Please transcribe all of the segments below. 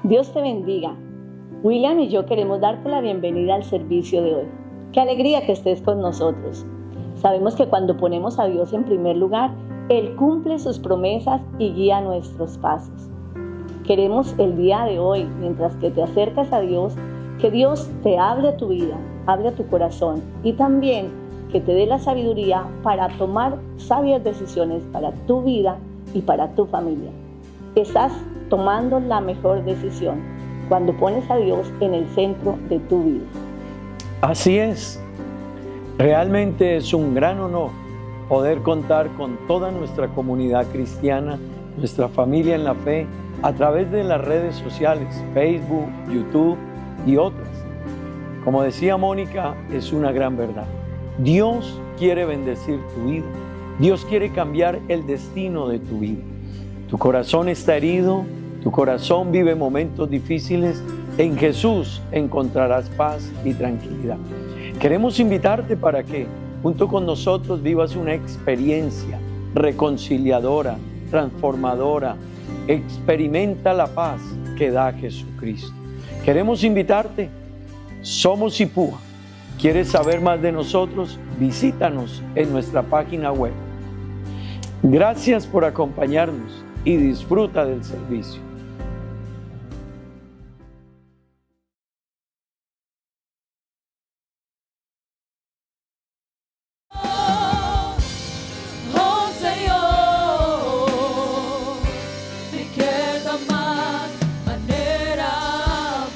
Dios te bendiga. William y yo queremos darte la bienvenida al servicio de hoy. Qué alegría que estés con nosotros. Sabemos que cuando ponemos a Dios en primer lugar, Él cumple sus promesas y guía nuestros pasos. Queremos el día de hoy, mientras que te acercas a Dios, que Dios te hable a tu vida, hable a tu corazón y también que te dé la sabiduría para tomar sabias decisiones para tu vida y para tu familia. Estás tomando la mejor decisión cuando pones a Dios en el centro de tu vida. Así es. Realmente es un gran honor poder contar con toda nuestra comunidad cristiana, nuestra familia en la fe, a través de las redes sociales, Facebook, YouTube y otras. Como decía Mónica, es una gran verdad. Dios quiere bendecir tu vida. Dios quiere cambiar el destino de tu vida. Tu corazón está herido, tu corazón vive momentos difíciles. En Jesús encontrarás paz y tranquilidad. Queremos invitarte para que junto con nosotros vivas una experiencia reconciliadora, transformadora. Experimenta la paz que da Jesucristo. Queremos invitarte. Somos Ipúa. ¿Quieres saber más de nosotros? Visítanos en nuestra página web. Gracias por acompañarnos y disfruta del servicio. Oh Señor, mi kier ta mas manera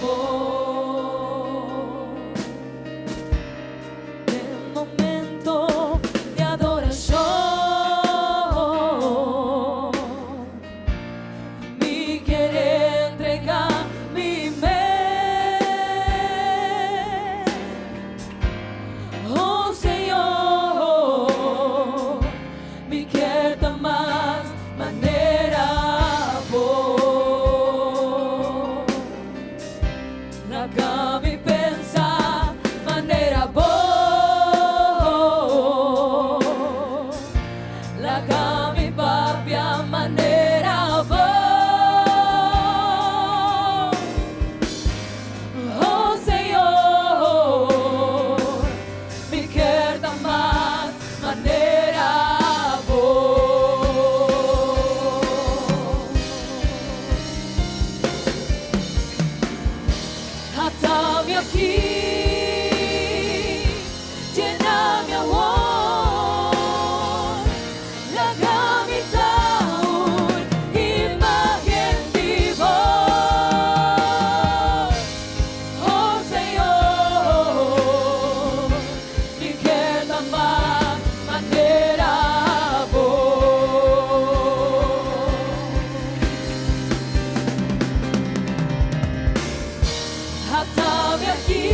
bo. Den momento di adoracion, mi kier entrega mi mes. Oh Señor, mi kier ta mas manera bo. Laga mi pensa manera bo. Laga mi papia manera bo. Oh Señor, mi kier ta mas manera bo. Ata mi aki, yena mi awor, laga mi ta un imagen di bo. Oh Señor, mi kier ta mas manera bo. Ata mi aki,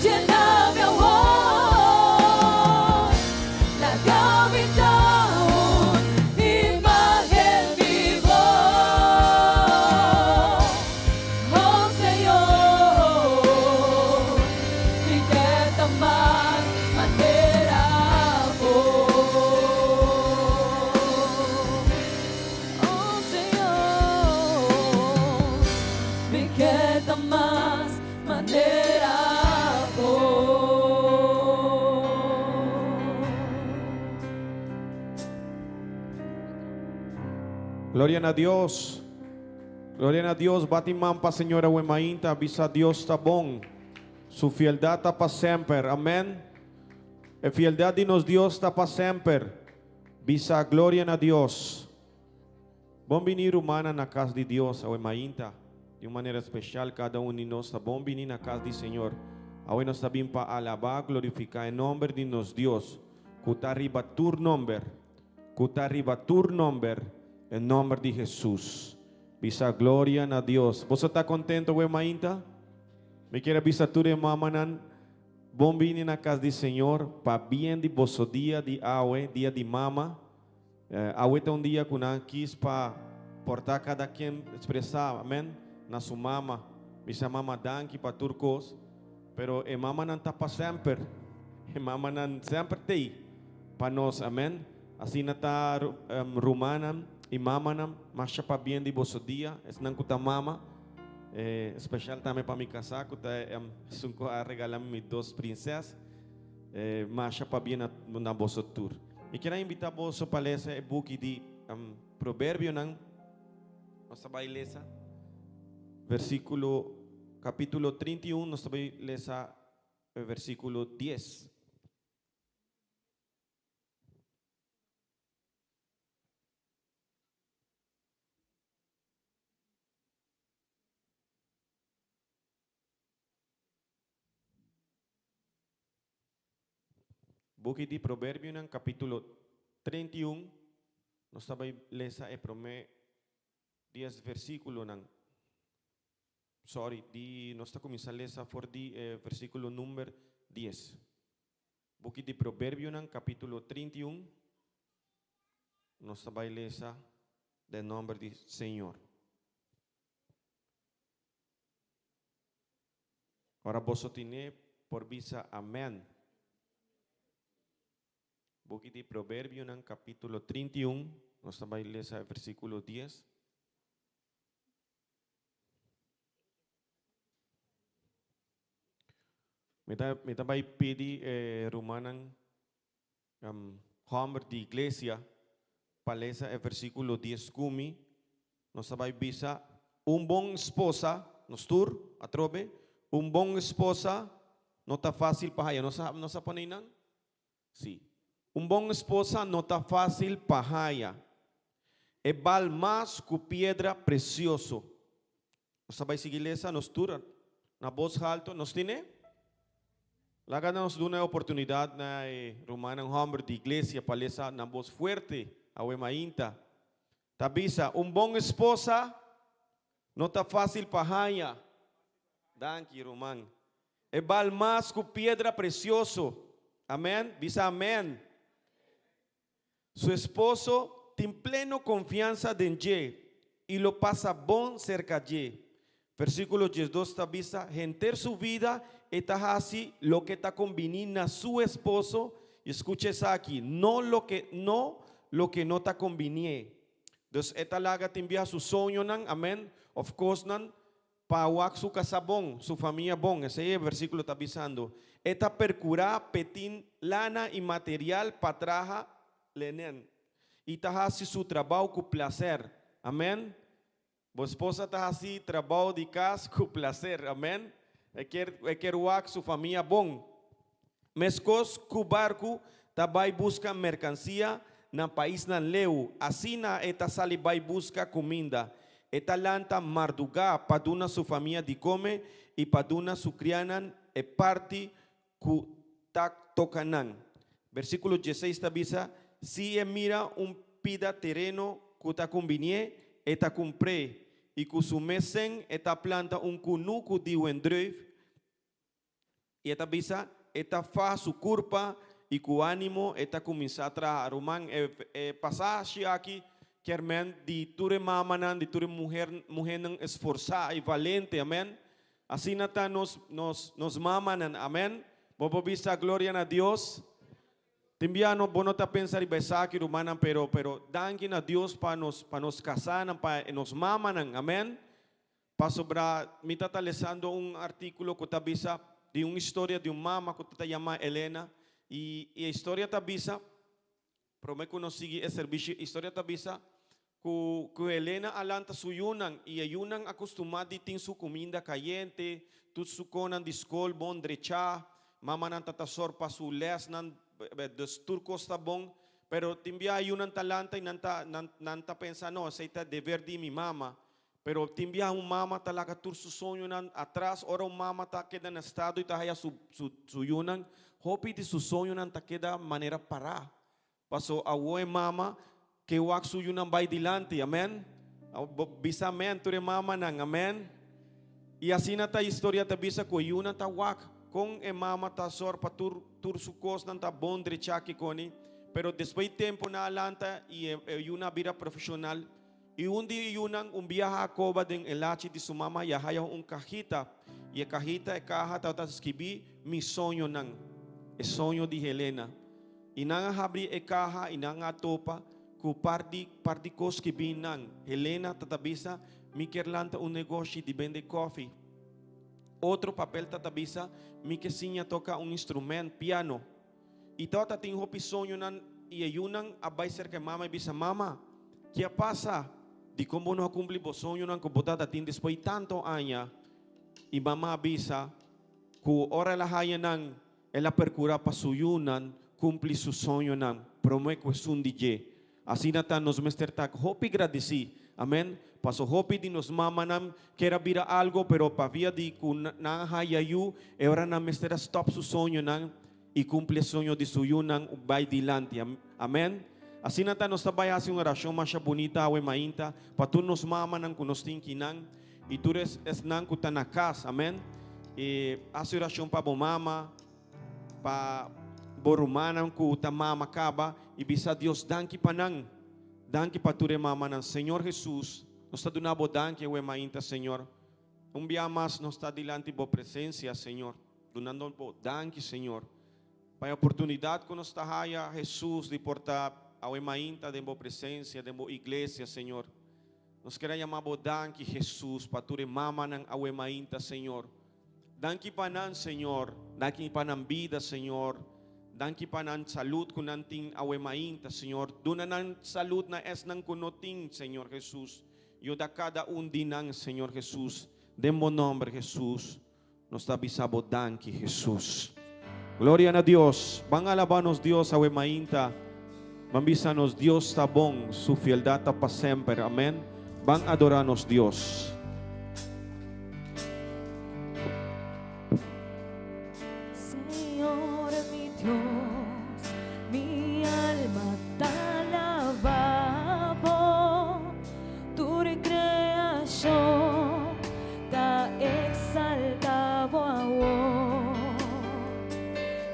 yena mi awor, laga mi ta un imagen di bo. Oh Señor, mi kier ta mas manera bo. Oh Señor, mi kier ta mas manera bo. Gloria na Dios. Gloria na Dios. Bati man pa Señor awe mainta. Bisa Dios ta bon. Su fieldad ta pa semper. Amen. E fieldad di nos Dios ta pa semper. Bisa gloria na Dios. Bon bini rumannan na cas di Dios awe mainta. Di un manera special cada un di nos ta bon bini na cas di Señor. Awe nos ta bin pa alaba, glorifica e nomber di nos Dios cu ta riba tur nomber, cu ta riba tur nomber, e nomber di Jesus. Bisa gloria na Dios. Boso ta contento awe mainta? Mi kier a bisa tur e mamanan bon bini na cas di Señor pa bien di boso dia di awe, dia di mama. Awe ta un dia ku nan kis pa porta kada ken expresa amen na su mama. Bisa mama danki pa tur kos, pero e mamanan ta pa semper. E mamanan semper tei pa nos amen. Asina ta rumannan. i mamanan, masha pabien di boso dia, esnan ku ta mama, espeshal tambe pa mi kasá ku ta esun ku a regala mi mi dos prinses, masha pabien na boso tur. Mi kier a invitá boso pa lesa e buki di Proverbionan, nos ta bai lesa versíkulo, kapítulo 31, nos ta bai lesa versíkulo dies. Buki di Proverbionan capítulo 31, nos ta bai lesa e promé dies versículonan. Sorry, di nos ta cuminsa lesa for di e versículo number dies. Buki di Proverbionan capítulo 31, nos ta bai lesa den nomber di Señor. Ora boso tine por bisa Amen. Buki di Proverbionan capítulo 31, nos ta bai lesa e versículo 10. Mi ta, mi ta bai pidi e rumannan um, homber di iglesia pa lesa e versículo 10 ku mi. Nos ta bai bisa, un bon esposa, nos tur, atrobe, un bon esposa no ta fácil pa haya. Nos a, nos a pone einan? Sí. Un bon esposa no ta fácil pa haya. E bal mas ku piedra precioso. Nos ta bai sigui lesa, nos tur, na bos halto. Nos tine? Laga nos duna e oportunidad na e rumannan homber di iglesia pa lesa na bos fuerte awe mainta. Ta bisa, un bon esposa no ta fácil pa haña. Danki, ruman. E bal mas ku piedra precioso. Amen. Bisa amen. Su esposo tin pleno konfiansa den dje i lo pasa bon serka dje. Versíkulo diesdos ta bisa, Henter su vida e ta hasi loke ta kombiní na su esposo, i skucha esaki, no loke no loke no ta kombinié. Dus e ta laga tin biaha su soñonan, amèn, òf kosnan pa wak su kasá bon, su famia bon. Esei e versíkulo ta bisando. E ta perkurá p'e tin lana i material pa traha lenen, i ta hasi su trabou ku plaser. Amèn. Bo esposa ta hasi trabou di kas ku plaser. Amèn. E kier, e kier wak su famia bon. Meskos ku barku ta bai buska merkansia na paisnan leu, asina e ta sali bai buska kuminda. E ta lanta mardugá pa duna su famia di kome i pa duna su krianan e parti ku ta toka nan. Versíkulo dieseis ta bisa, Si e mira un pida tereno ku ta kumbinié, e ta kumpr'é, i ku su mes sen e ta planta un kunuku di wendrùif, i e ta bisa, e ta faha su kurpa i ku ánimo e ta kuminsá traha. Ruman, e e pasashi aki kier men di tur e mamanan, di tur e muher muhénan esforsá i valente, amèn. Asina ta nos nos nos mamanan, amen. Bo por bisa gloria na Dios. Tin bia no bo no ta pensa riba esaki rumannan pero pero danki na Dios pa nos pa nos kasanan pa nos mamanan, amen. Pasobra mi ta ta lesando un artíkulo ku ta bisa di un historia di un mama ku ta yama Elena i e historia ta bisa Prome ku nos sigui e servisio, historia ta bisa ku ku Helena a lanta su yunan i e yunan a kustumá di tin su kuminda kayente, tur su konan di skol bon drechá, mamanan ta ta sòr pa su lèsnan, dus tur kos ta bon. Pero tin bia e yunan ta lanta i nan ta nan nan ta pensa, no, esei ta deber di mi mama. Pero tin bia un mama ta laga tur su soñonan atras. Ora un mama ta keda na estado i ta haya su su su yunan, hopi di su soñonan ta keda manera pará. Paso awo e mama ke wak su yunan bai dilanti. Amen. Bo bisa amen tur e mamanan. Amen. I asina ta historia ta bisa ku e yunan ta wak kon e mama ta sòr pa tur tur su kosnan ta bon drechá kikoni. Pero despues di tempu nan a lanta i e yunan a bira profeshonal. I un di e yunan un biaha a koba den e lachi di su mama i a haya un kahita. I e kahita, e kaha, tabata skibí, Mi soñonan. E soño di Helena. I nan a habri e kaha i nan a topa. Ku par di par di kos ki bin nan. Helena ta ta bisa, Mi kier lanta un negoshi di bende kofi. Otro papel ta ta bisa, Mi ke siña toka un instrument, piano. I tabata tin hopi soñonan i e yunan a bai serka e mama i bisa, Mama, ki a pasa? Dikon bo no a kumpli bo soñonan ku bo tata tin despues di tantu aña? I mama a bisa ku ora el a haña nan, El a percura pa su yunan cumpli su soñonan prome cu esun di dje. Asina ta nos mester ta hopi gradici. Amen. Paso hopi di nos mamanan kier a bira algo pero pavia di cu nan a haya yu e ora nan mester a stop su soñonan y cumpli e soño di su yunan bay dilanti. Amen. Asina ta nos ta bay haci un oracion masha bunita awe mainta pa tur nos mamanan cu nos tin kinan. I tur es esnan ku ta na kas, amen. I hasi orashon pa bo mama, pa bo rumannan ku ta mama kaba, i bisa Dios danki pa nan. Danki pa tur e mamanan. Señor Jesus, nos ta duna bo danki awe mainta, Señor. Un bia mas nos ta dilanti bo presensia, Señor, dunando bo danki, Señor, pa e oportunidat ku nos ta haya, Jesus, di por ta awe mainta den bo presensia, den bo iglesia, Señor. Nos ker a yama bo danki Jesus pa tur e mamanan awe mainta Señor. Danki pa nan Señor, danki pa nan bida Señor, danki pa nan salud ku nan tin awe mainta Señor. Duna nan salud na esnan ku no tin Señor Jesus. Yuda kada un di nan Señor Jesus. Den bo nomber Jesus nos ta bisa bo danki Jesus. Gloria na Dios. Ban alaba nos Dios awe mainta. Ban bisa nos Dios ta bon, su fieldad ta pa semper. Amen. Ban adora nos Dios. Señor mi Dios, mi alma ta alaba bo, tur creacion Ta exalta bo awor,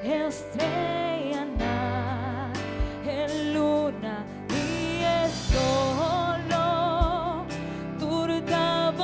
Estrellanan, e luna i e solo, Tur ta bo.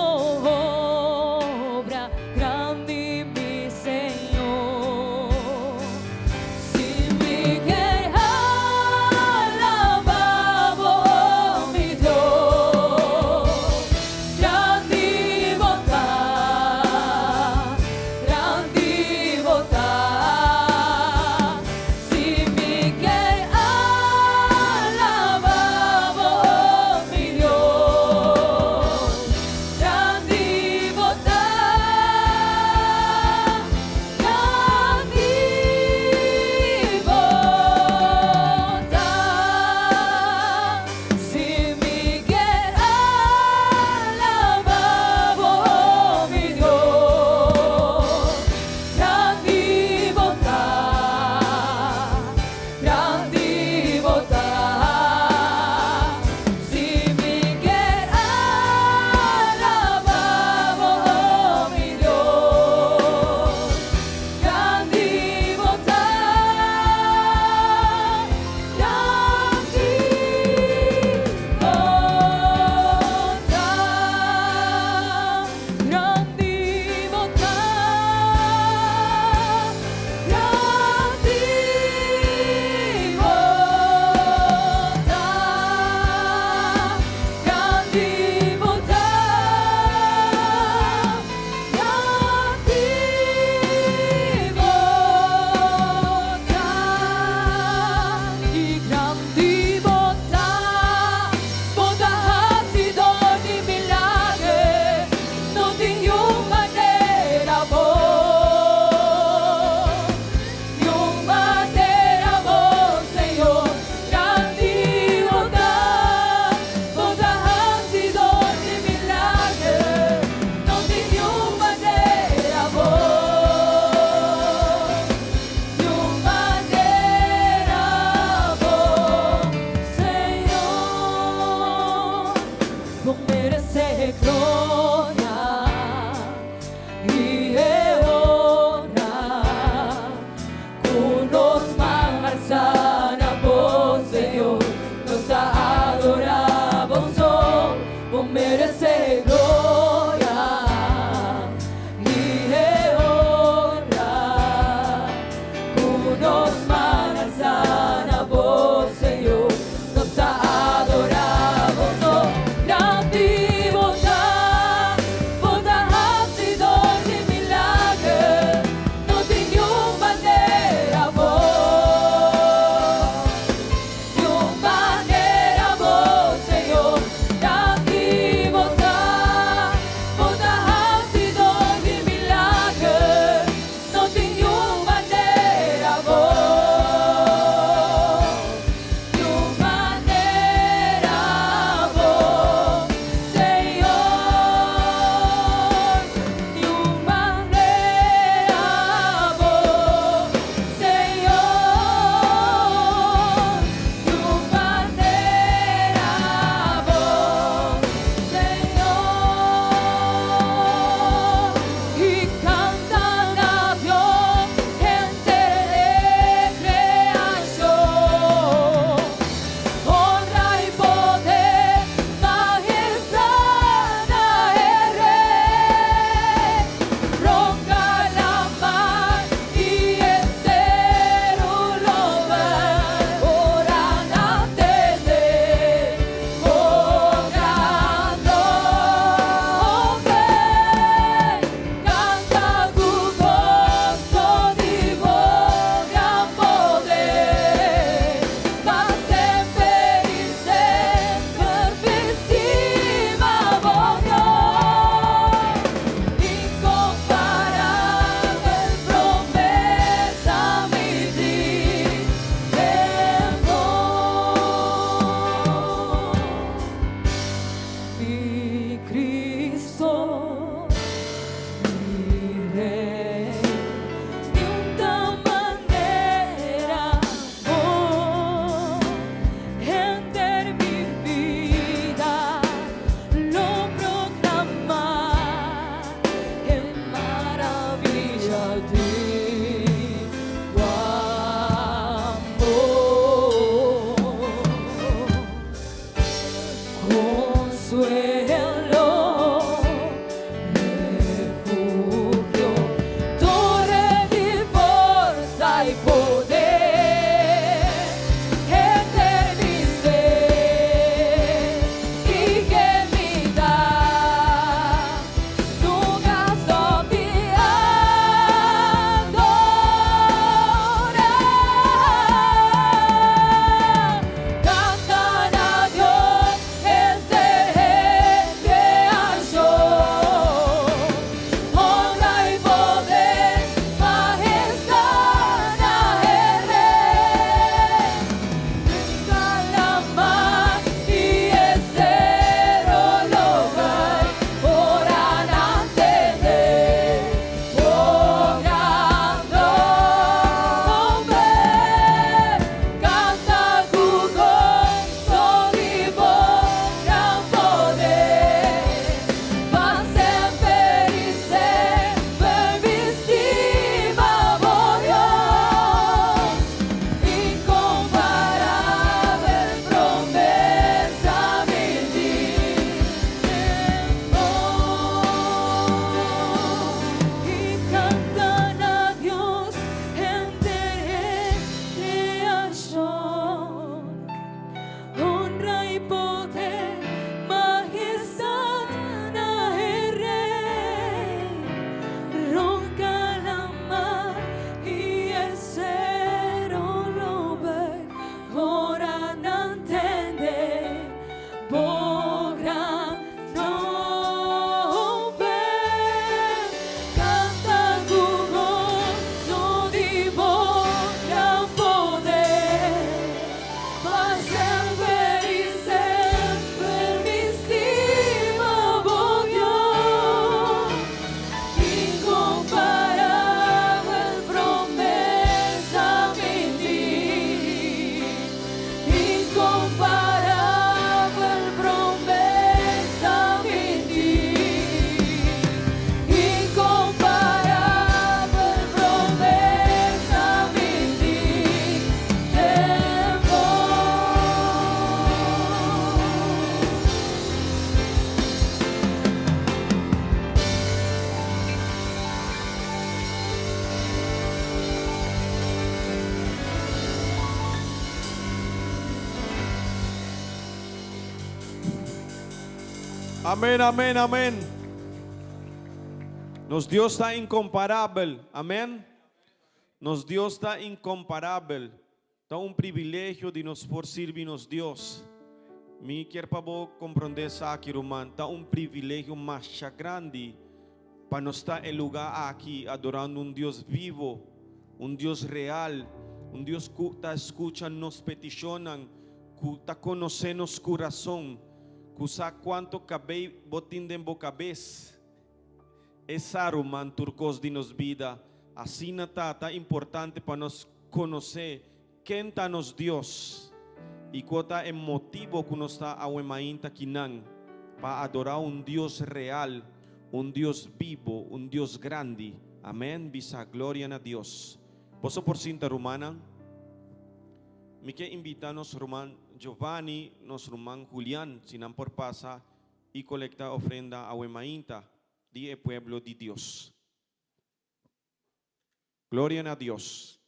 Amén, amén, amén. Nos Dios ta incomparabel. Amén. Nos Dios ta incomparabel. Ta un privilegio di nos por sirbi nos Dios. Mi kier pa bo comprende esaki ruman, ta un privilegio masha grandi pa nos ta e luga aki adorando un Dios vivo, un Dios real, un Dios cu ta scucha nos peticionnan, cu ta conoce nos curason, cu sa cuanto cabey bo tin den bo cabes. E sa ruman tur kos di nos bida. Asina ta ta importante pa nos konosé ken ta nos Dios i kua ta e motibo ku nos ta awe mainta kinan pa adorá un Dios real, un Dios bibo, un Dios grandi. Amèn. Bisa gloria na Dios. Boso por sinta rumannan. Mi ke invita nos ruman Giovanni, nos ruman Julian, si nan por pasa i kolektá ofrenda awe mainta di e pueblo di Dios. Gloria na Dios.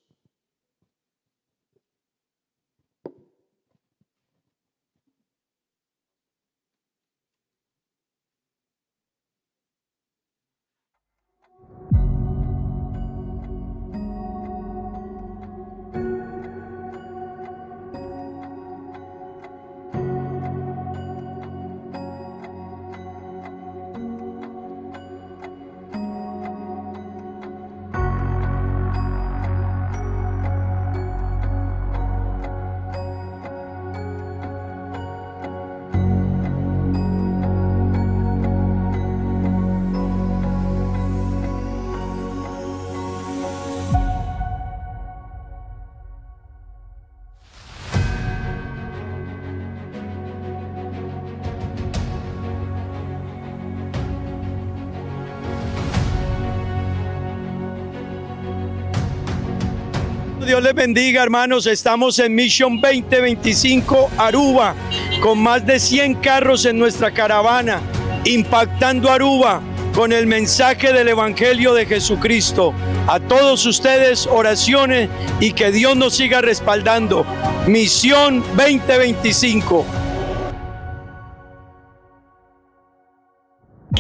Dios les bendiga, hermanos. Estamos en Mission 2025 Aruba. Con más de 100 carros en nuestra caravana, impactando Aruba con el mensaje del Evangelio de Jesucristo. A todos ustedes oraciones y que Dios nos siga respaldando. Misión 2025.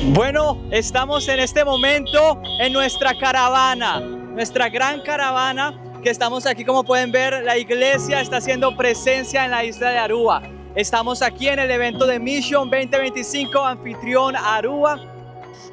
Bueno, estamos en este momento en nuestra caravana, nuestra gran caravana que estamos aquí, como pueden ver, la iglesia está haciendo presencia en la isla de Aruba. Estamos aquí en el evento de Mission 2025, anfitrión Aruba.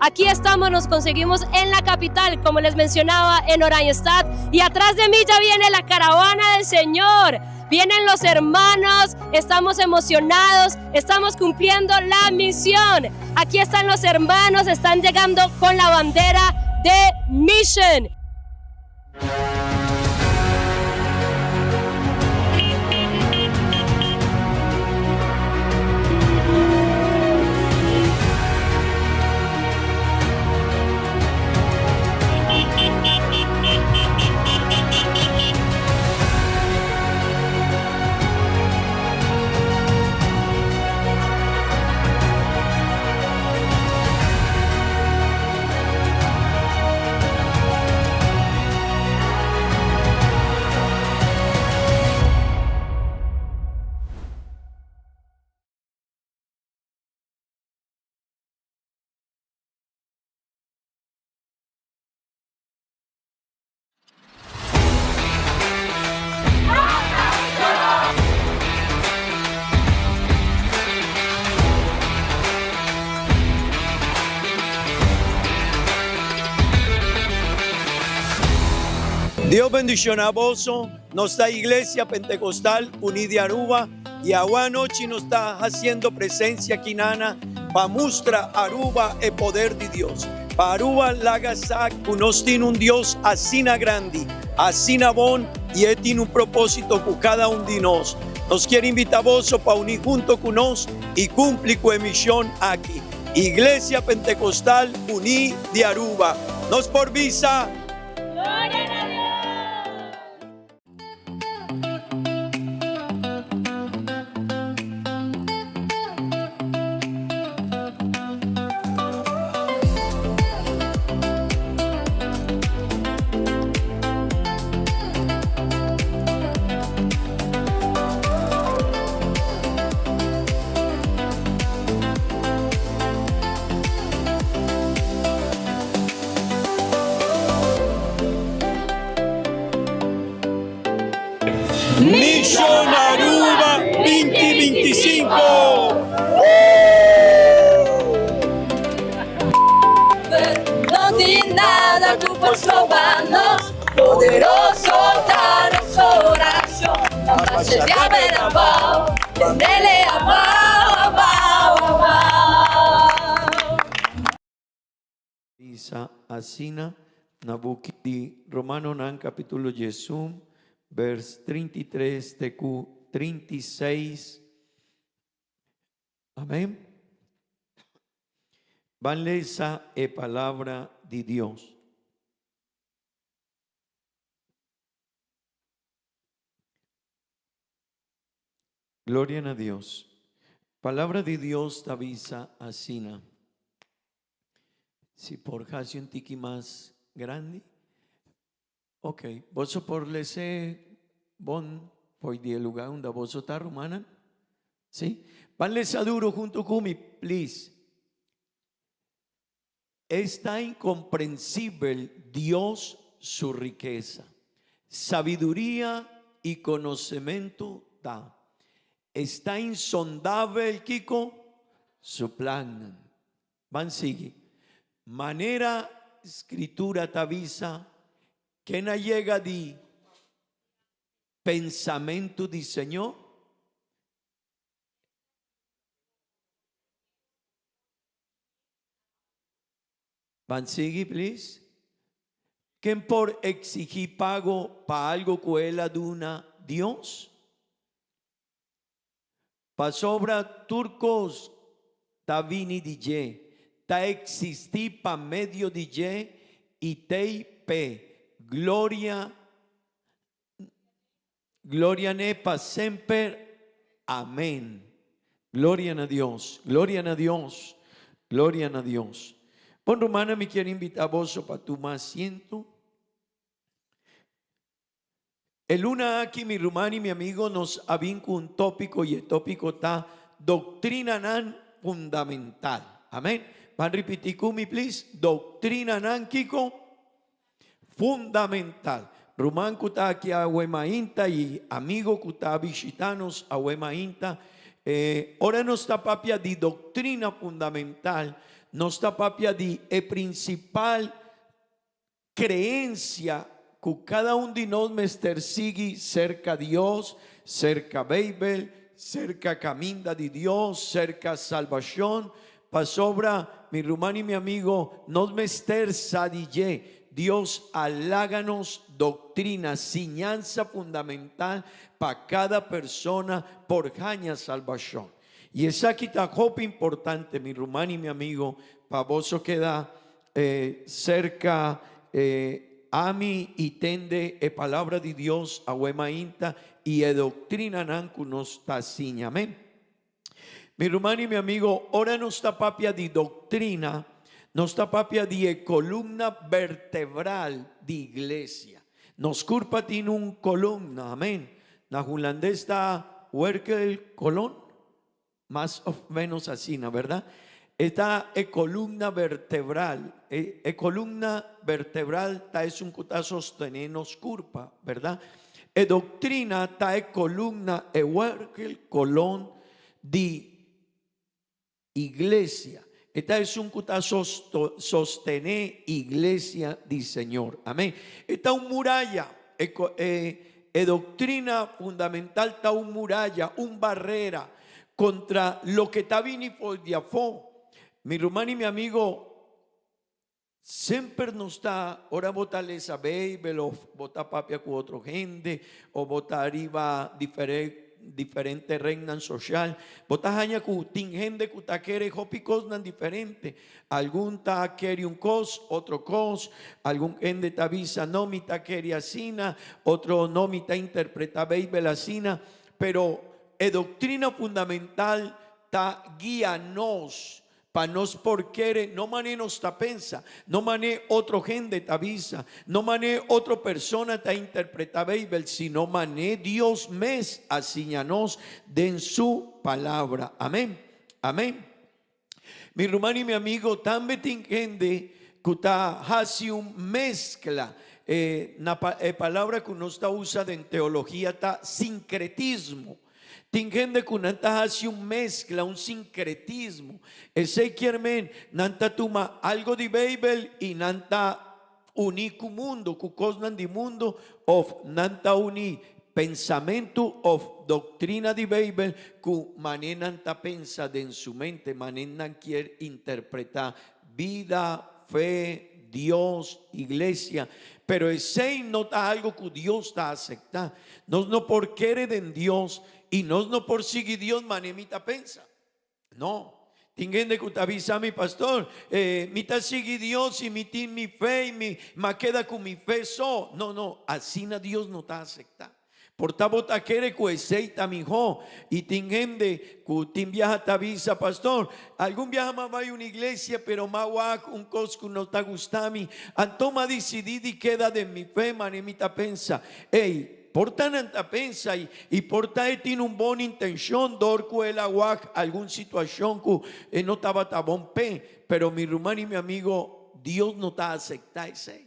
Aquí estamos, nos conseguimos en la capital, como les mencionaba, en Oranjestad. Y atrás de mí ya viene la caravana del Señor. Vienen los hermanos, estamos emocionados, estamos cumpliendo la misión. Aquí están los hermanos, están llegando con la bandera de Mission. Dios bendiciona boso, nos ta Iglesia Pentecostal Uní di Aruba y awe anochi nos ta haciendo presencia aki nana pa mustra Aruba e poder di Dios. Pa Aruba laga sa cu nos tin un Dios asina grandi, asina bon y e tin un proposito cu cada un di nos. Nos kier invita boso pa uni hunto cu nos y cumpli cu e mision aki. Iglesia Pentecostal Uní di Aruba. Nos por bisa. Gloria na Dios! Mission Aruba binti binti sinku! No tin nada ku por stroba nos, poderoso ta nos oracion. Nan pasa diabel abao, tendele abao, abao, abao. Bisa asina na buki di Romanonan capítulo diesun vers 33 te cu 36. Amén. Ban lesa e palabra di Dios. Gloria na Dios. Palabra di Dios ta bisa asina. Si por haci un tiki mas grandi. Ok, boso por lese bon fo'i di e lugar unda boso ta, rumannan? Si? Ban lesa duro hunto cu mi, please. Esta incomprensibel Dios su rikesa, sabiduria i konosementu ta. Esta insondabel kiko? Su plannan. Ban sigui. Manera Skritura ta bisa, ken a yega di pensamentu di Señor? Ban sigui please. Ken por exigí pago pa algo ku el a duna Dios? Pasobra tur kos ta bini di dje, ta eksistí pa medio di dje i t'ei p'e. Gloria Gloria n'e pa semper. Amén. Gloria na Dios, gloria na Dios, gloria na Dios. Bon rumannan, mi kier invita boso pa tuma asiento. E luna aki mi ruman y mi amigo nos a bin cu un topico y e topico ta doctrinanan fundamental. Amen. Ban ripiti cu mi please. Doctrinanan kico? Fundamental. Ruman cu ta aki awe mainta y amigo cu ta bishita nos awe mainta, eh, ora nos ta papia di doctrina fundamental, nos ta papia di e principal creencia cu cada un di nos mester sigui cerca Dios, cerca Bijbel, cerca caminda di Dios, cerca salbacion, Pasobra, mi ruman i mi amigo, nos mester sa di dje, Dios a laga nos doctrina, siñansa fundamental pa cada persona por haña salbacion. I esaki ta hopi importante, mi ruman i mi amigo, pa boso keda cerca ami i tende e palabra di Dios awe mainta i e doctrinanan cu nos ta siña. Amen. Mi ruman i mi amigo, ora nos ta papia di doctrina, nos ta papia di e columna vertebral di iglesia. Nos curpa tin un columna, amen. Na hulandes ta werkelkolon, mas of menos asina, verdad? E ta e columna vertebral. E, e columna vertebral ta esun cu ta sostene nos curpa, verdad? E doctrina ta e columna, e werkelkolon di iglesia. E ta esun cu ta sostene iglesia di Señor. Amen. E ta un muraya. E, e, e doctrina fundamental ta un muraya, un barrera contra loke ta bini for di afó. Mi ruman i mi amigo, semper nos ta, ora bo ta lesa Beibel of bo ta papia ku otro hende o bo ta riba diferente rednan social, bo ta haña ku tin hende ku ta kere hopi kosnan diferente. Algun ta kere un kos, otro kos. Algun hende ta bisa, no, mi ta kere asina, otro, no, mi ta interpreta Beibel asina. Pero e doctrina fundamental ta guia nos pa nos por kere no mane nos ta pensa, no mane otro hende ta bisa, no mane otro persona ta interpreta Beibel, sino mane Dios mes a siña nos den su Palabra. Amen. Amen. Mi ruman i mi amigo, tambe tin hende ku ta hasi un meskla. E na e palabra ku nos ta usa den teologia ta sinkretismo. Tin hende ku nan ta hasi un meskla, un sinkretismo. Esei kier men nan ta tuma algo di Beibel i nan ta Uní ku mundu, ku kosnan di mundu òf nan ta uní pensamentu òf doktrina di Beibel ku manera nan ta pensa den su mente, manera nan kier interpretá bida, fe, Dios, iglesia. Pero esei no ta algu ku Dios ta aseptá. Nos no por kere den Dios i nos no por sigui Dios manera mi ta pensa. No. Tin hende ku ta bisa mi, Pastor, mi ta sigui Dios i mi tin mi fe i mi a keda ku mi fe so. No, no, asina Dios no ta aseptá. Por ta bo ta kere ku esei ta mihó. I tin hende ku tin biaha ta bisa, Pastor, algun biaha m'a bai un iglesia pero m'a wak un kos ku no ta gusta mi. Anto m'a disidí di keda den mi fe, mane mi ta pensa, Ey, Por ta nan ta pensa i por ta e tin un bon intencion dor cu el a wak algun situacion cu e no tabata bon p'e, pero mi ruman i mi amigo, Dios no ta acepta esey.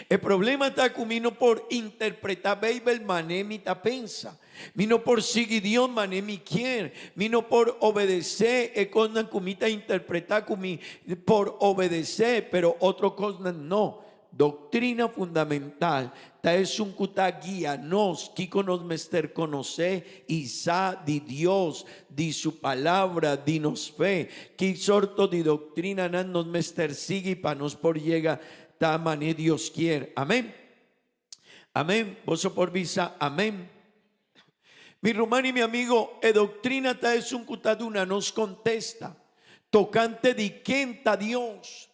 E problema ta cu mi no por interpreta Bijbel mane mi ta pensa. Mi no por sigui Dios mane mi kier. Mi no por obedece e cosnan cu mi ta interpreta cu mi por obedece, pero otro cosnan no. Doctrina fundamental ta esun cu ta guia nos kico nos mester conoce y sa di Dios, di su Palabra, di nos fe. Ki sorto di doctrinanan nos mester sigui pa nos por yega ta mane Dios kier. Amen. Amen. Boso por bisa amen. Mi ruman y mi amigo, e doctrina ta esun cu ta duna nos contesta tocante di ken ta Dios.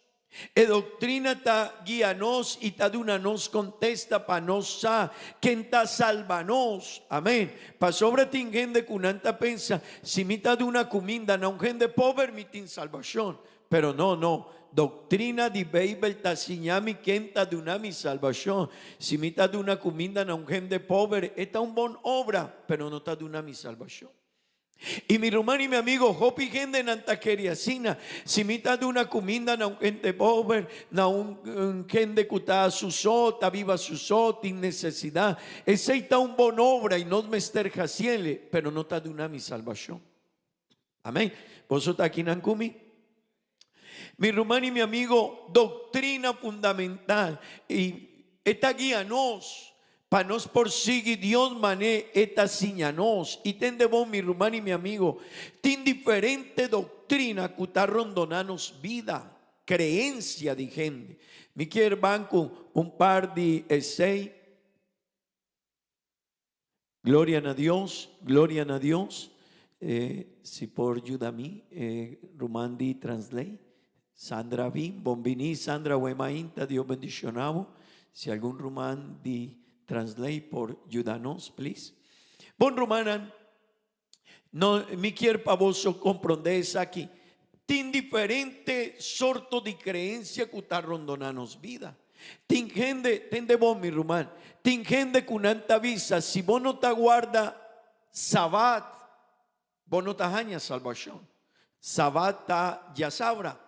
E doctrina ta guia nos y ta duna nos contesta pa nos sa ken ta salba nos. Amen. Pasobra tin hende cu nan ta pensa, si mi ta duna cuminda na un hende pober mi tin salbacion. Pero no, no. Doctrina di Bijbel ta siña mi ken ta duna mi salbacion. Si mi ta duna cuminda na un hende pober, e ta un bon obra, pero no ta duna mi salbacion. Y mi ruman y mi amigo, hopi hendenan ta kere asina. Si mi ta duna cuminda na un hende pober, na un hende cu ta su so, ta biba su so, tin necesidad, esey ta un bon obra y nos mester haciele, pero no ta duna mi salbacion. Amen. Boso ta akinan cu mi? Mi ruman y mi amigo, doctrina fundamental y e ta guia nos pa nos por sigui Dios mané e ta siña nos. Y tende bon mi ruman y mi amigo, tin diferente doctrina cu ta rondona nos bida, creencia di hende. Mi kier ban cu un par di esey. Gloria na Dios, gloria na Dios. Eh, si por yuda mi, eh, ruman di translate. Sandra bin, bon bini Sandra wemainta, Dios bendiciona bo. Si algun ruman di translate por yuda nos, please. Bon rumannan, no, mi kier pa boso comprende esaki. Tin diferente sorto di creencia cu ta rondona nos bida. Tin hende, tende bon mi ruman, tin hende cu nan ta bisa si bo no ta guarda Sabat, bo no ta haña salbacion. Sabat ta diasabra.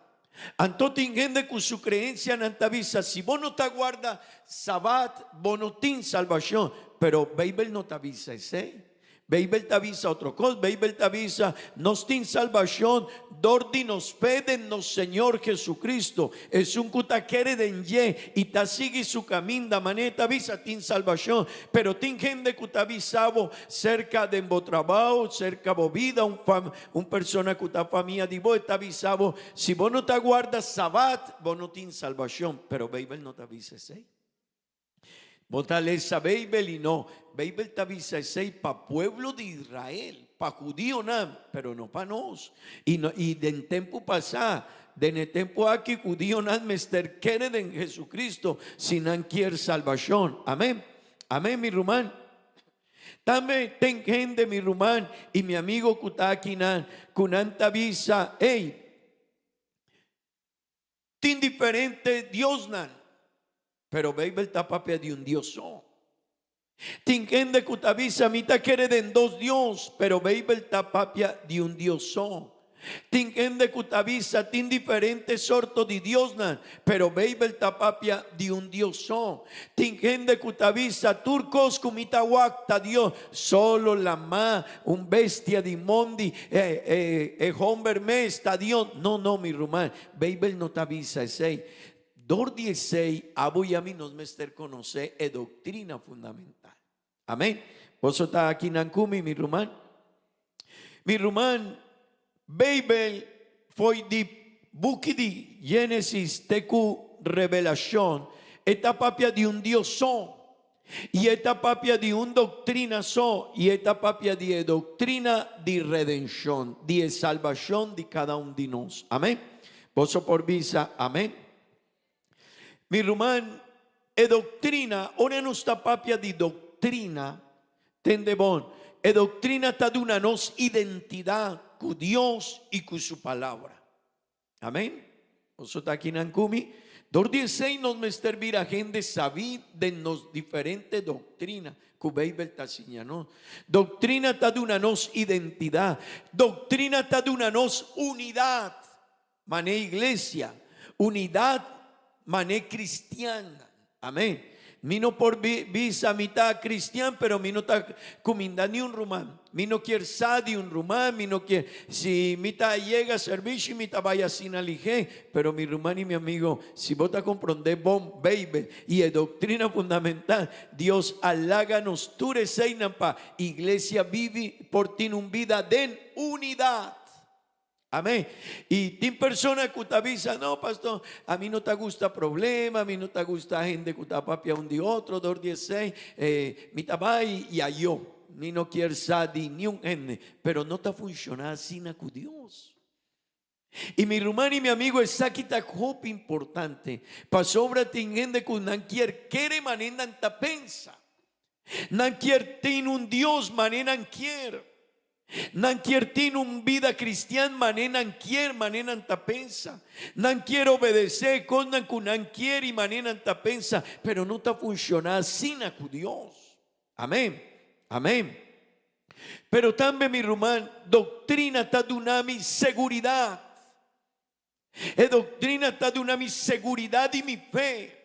Anto tin hende cu su creencia nan ta bisa si bo no ta guarda Sabat, bo no tin salbacion. Pero Bijbel no ta bisa esey. Beibel ta bisa otro kos. Beibel ta bisa, Nos tin salbashon dor di nos fe den nos Señor Jesucristo. Esun ku ta kere den dje i ta sigui su kaminda, manera e ta bisa, tin salbashon. Pero tin hende ku ta bisa bo serka den bo trabou, serka bo bida, un fam, un persona ku ta famia di bo, e ta bisa bo, si bo no ta guarda Sabat, bo no tin salbashon. Pero Beibel no ta bisa esei. Bo ta lesa Beibel i no. Beibel ta bisa esei pa pueblo di Israel, pa hudionan, pero no pa nos. I no, i den tempu pasá, den e tempu aki hudionan mester kere den Jesucristo si nan kier salbashon. Amen. Amen, mi ruman. Tambe ten hende, mi ruman i mi amigo ku ta akinan, ku nan ta bisa, Ey, Tin diferente diosnan, pero Beibel ta papia di un Dios so. Tin hende ku ta bisa mi ta kere den dos dios, pero Beibel ta papia di un Dios so. Tin hende ku ta bisa tin diferente sorto di diosnan, pero Beibel ta papia di un Dios so. Tin hende ku ta bisa tur kos ku mi ta wak ta Dios, solo lamá, un bestia di mondi, e, e, e homber mes ta Dios. No, no, mi ruman, Beibel no ta bisa esei. Dor di esei, abo i ami nos mester konosé e doktrina fundamental. Amén. Boso ta akinan ku mi, mi ruman? Mi ruman, Beibel foi di buki di Génesis te ku Revelashon, e ta papia di un Dios so. I e ta papia di un doktrina so, i e ta papia di e doktrina di redenshon, di e salbashon di kada un di nos. Amen. Boso por bisa amen. Mi ruman, e doktrina, ora nos ta papia di doktrina, tende bon, e doktrina ta duna nos identidat ku Dios i ku su Palabra. Amén. Boso ta akinan ku mi? Dor di esei nos mester bira hende sabí den nos diferente doktrina ku Beibel ta siña nos. Doktrina ta duna nos identidat. Doktrina ta duna nos unidat mané iglesia, unidat mané kristiannan. Amén. Mi no por bisa mi ta cristian, pero mi no ta cuminda ni un ruman. Mi no kier sa di un ruman, mi no kier, si mi ta yega servicio mi ta bay asina lige, pero mi ruman y mi amigo, si bo ta compronde bon Bijbel y e doctrina fundamental, Dios a laga nos tur eseynan pa iglesia bibi por tin un bida den unidad. Amén. Y tin persona cu ta bisa, no pastor, a mi no ta gusta problema, a mi no ta gusta hende cu ta papia un di otro, dor di esey, eh, mi ta bay y ayo. Mi no kier sa di niun hende. Pero no ta funciona asina cu Dios. I mi ruman i mi amigo esaki ta hopi importante pasobra tin hende ku nan kier kere manera nan ta pensa. Nan kier tin un Dios manera nan kier. Nan kier tin un bida cristian manera nan kier, manera nan ta pensa. Nan kier obedece cosnan cu nan kier y manera nan ta pensa, pero no ta funciona asina cu Dios. Amen. Amen. Pero tambe mi ruman, doctrina ta duna mi seguridad. E doctrina ta duna mi seguridad di mi fe.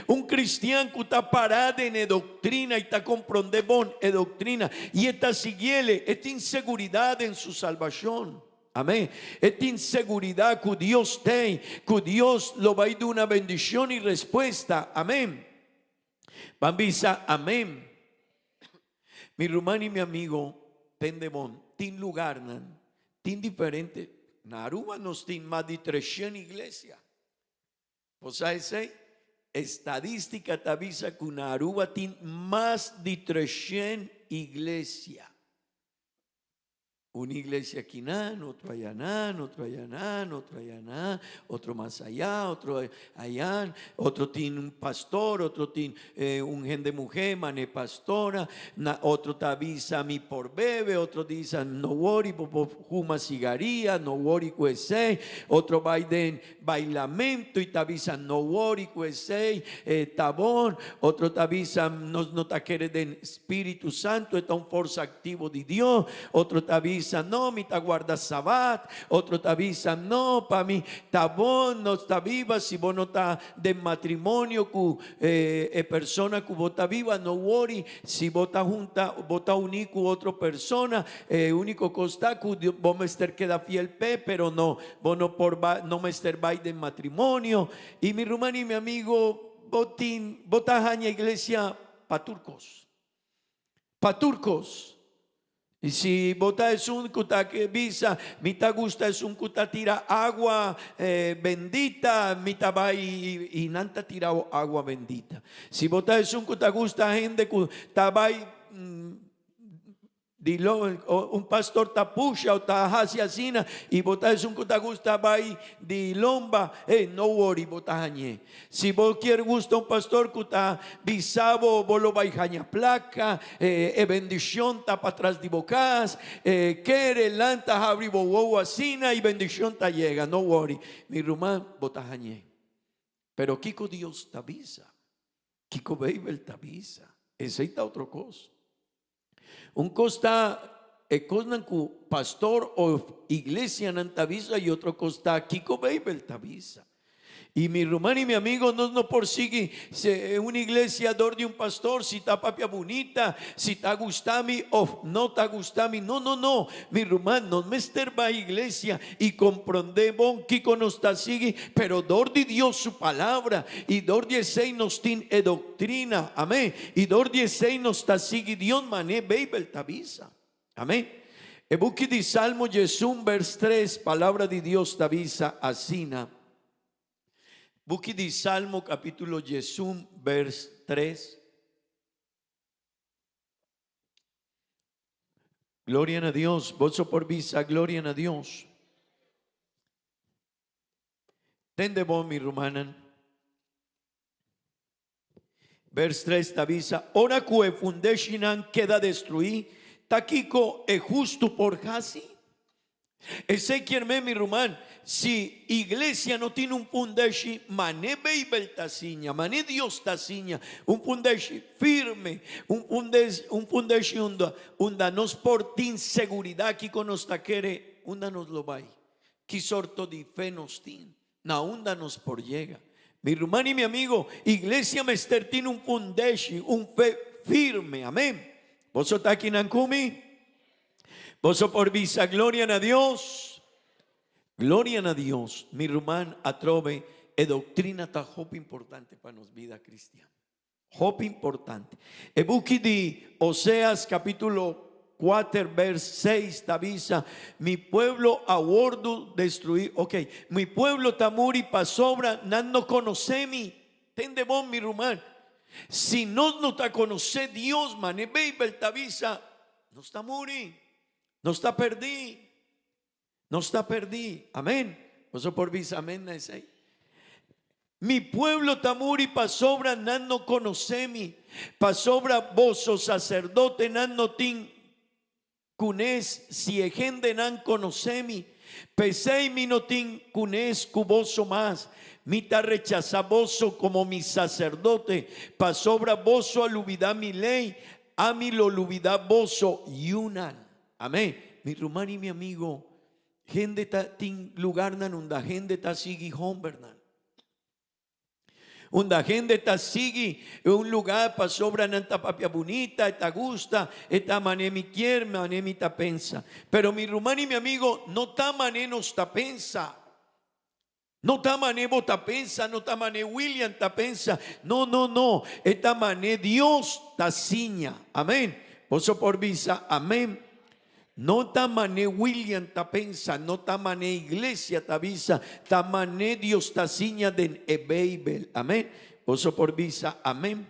Un cristian cu ta para den e doctrina y ta compronde bon e doctrina y e ta siguiele, e tin seguridad den su salbacion. Amen. E tin seguridad cu Dios t'ey, cu Dios lo bay duna bendicion y respuesta. Amen. Ban bisa amen. Mi ruman y mi amigo, tende bon, tin lugarnan, tin diferente, na Aruba nos tin mas di treshen iglesia. Bo sa esey? Estadistica ta bisa cu na Aruba tin mas di treshen iglesia. Un iglesia akinan, otro ayanan, otro ayanan, otro ayanan, otro mas ayá, otro ayan, otro tin un pastor, otro tin un hende muhé mane pastora, na otro ta bisa mi por bebe, otro bisa no wori bo por huma sigaria, no wori ku esei, otro bai den Bailamento y ta bisa no worry cu esey ta bon, otro ta bisa nos no ta kere den Spiritu Santo e ta un forsa activo di Dios, otro ta bisa no mi ta guarda Sabat, otro ta bisa no pa mi ta bon nos ta biba si bo no ta den matrimonio cu e persona cu bo ta biba no worry si bo ta hunta bo ta uni cu otro persona e unico cos ta cu bo mester keda fiel p'e pero no Bo no por ba, no mester bai den matrimonio. I mi ruman i mi amigo, bo tin, bo ta haña iglesia pa tur kos. Pa tur kos. I si bo ta esun ku ta bisa, mi ta gusta esun ku ta tira agua bendita, mi ta bai i nan ta tira bo agua bendita. Si bo ta esun ku ta gusta hende ku ta bai Di lo un pastor ta pusha o ta hasi asina y bo ta esun cu ta gusta bay di lomba, hey, no worry, bo ta hañ'é. Si bo kier gusta un pastor cu ta bisa bo, bo lo bay haña placa, e bendicion ta patras di bo cas, kere lanta habri bo wowo asina y bendicion ta yega, no worry, mi ruman, bo ta hañ'é. Pero kico Dios ta bisa? Kico Bijbel ta bisa? Esey ta otro cos. Un kos ta e kosnan ku pastor of iglesianan ta bisa i otro kos ta kiko Beibel ta bisa. I mi ruman i mi amigo nos no por sigui un iglesia dor di un pastor si ta papia bunita, si ta gusta mi of no ta gusta mi. No, no, no. Mi ruman nos mester bai iglesia i komprondé bon kiko nos ta sigui, pero dor di Dios su palabra i dor di esei nos tin e doktrina. Amén. I dor di esei nos ta sigui Dios man'é Beibel ta bisa. Amén. E buki di Salmo diesun bers tres, Palabra di Dios ta bisa asina. Buki di Salmo capítulo diesun bers tres. Gloria na Dios. Boso por bisa gloria na Dios. Tende bon mi rumannan. Vers 3 ta bisa, Ora ku e fundeshinan keda destruí, ta kiko e hustu por hasi? Esei kier men, mi ruman, si iglesia no tin un fundeshi mané Beibel ta siña, mané Dios ta siña, un fundeshi firme, un un fundeshi unda unda nos por tin seguridat kiko nos ta kere, unda nos lo bai? Ki sorto di fe nos tin? Na unda nos por yega? Mi ruman i mi amigo, iglesia mester tin un fundeshi, un fe firme. Amén. Boso ta akinan ku mi? Boso por bisa gloria na Dios? Gloria na Dios. Mi ruman, atrobe, e doctrina ta hopi importante pa nos bida cristian. Hopi importante. E buki di Oseas capítulo 4 vers 6 ta bisa, Mi pueblo a wordu destruí. Ok, mi pueblo ta muri pasobra nan no conoce mi. Tende bon, mi ruman. Si nos no ta conoce Dios, mane Bijbel ta bisa, nos ta muri. Nos ta perdí. Nos ta perdí. Amén. Boso por bisa amén na esei? Mi pueblo ta muri pasobra nan no konosé mi, pasobra boso saserdotenan no tin kunes si e hendenan konosé mi. P'esei mi no tin kunes ku boso mas. Mi ta rechasá boso komo mi saserdote, pasobra boso a lubidá mi lei, ami lo lubidá boso yunan. Amén. Mi ruman i mi amigo, hende ta tin lugarnan unda hende ta sigui hombernan. Unda hende ta sigui un lugar pasobra nan ta papia bunita, e ta gusta, e ta mane mi kier, mane mi ta pensa. Pero mi ruman i mi amigo, no ta mane nos ta pensa. No ta mane bo ta pensa, no ta mane William ta pensa. No, no, no. E ta mane Dios ta siña. Amén. Boso por bisa amén. No ta mane William ta pensa, no ta mane iglesia ta bisa, ta mane Dios ta siña den e Beibel. Amén. Boso por bisa amén.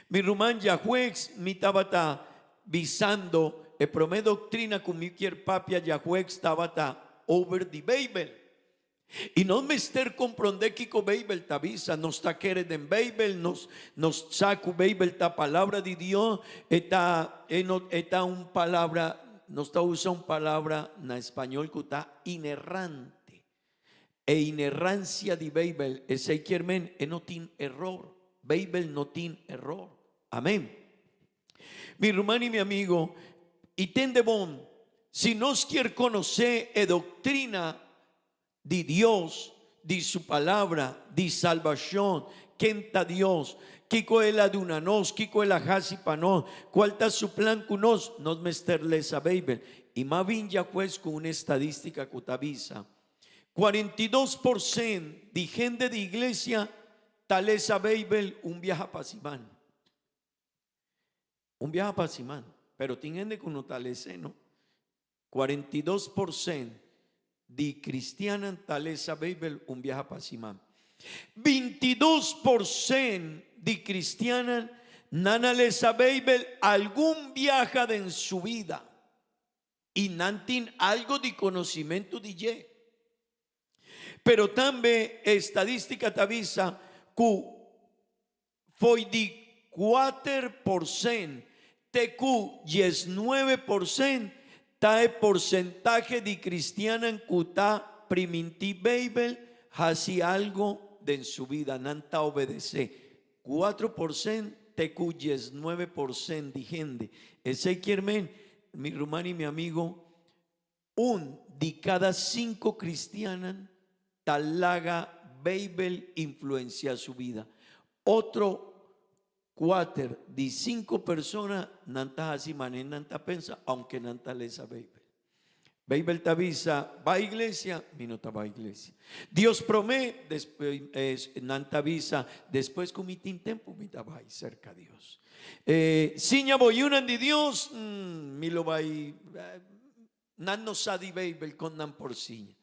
Mi ruman djahuegs mi tabata bisando e prome doctrina cu mi kier papia djahuegs tabata over di Beibel. I nos mester komprondé kiko Beibel ta bisa. Nos ta kere den Beibel, nos nos sa ku Beibel ta Palabra di Dios, e ta e no e ta un palabra, nos ta usa un palabra na español ku ta inerrante. E inerrancia di Beibel, esei kier men e no tin eror. Beibel no tin eror. Amén. Mi ruman i mi amigo, i tende bon, si nos kier konosé e doktrina di Dios, di su Palabra, di salbashon, ken ta Dios, kiko El a duna nos, kiko El a hasi pa nos, kual ta su plan ku nos, nos mester lesa Beibel. I m'a bin djakues ku un estadístika ku ta bisa, 42 por sent di hende di iglesia ta lesa Beibel un biaha pa siman. Un biaha pa siman. Pero tin hende ku no ta lesa, no? 42% di kristiannan ta lesa Beibel un biaha pa siman. 22% di kristiannan nan a lesa Beibel algun biaha den su bida i nan tin algo di konosimentu di dje. Pero tambe e estadístika ta bisa ku Foi di 4% te ku 19% ta e porsentahe di kristiannan ku ta primintí Beibel hasi algo den su bida, nan ta obedesé. 4% te ku 19% di hende. Esei kier men, mi ruman i mi amigo, un di kada sinku kristiannan ta laga Beibel influensiá su bida. Otro kuater di sinku persona nan ta hasi manera nan ta pensa ounke nan ta lesa Beibel. Beibel ta bisa, Bai iglesia, mi no ta bai iglesia. Dios promé, nan ta bisa, despues ku mi tin tempu mi ta bai serka Dios. Siña bo yunan di Dios, mi lo bai. Nan no sa di Beibel kon nan por siña.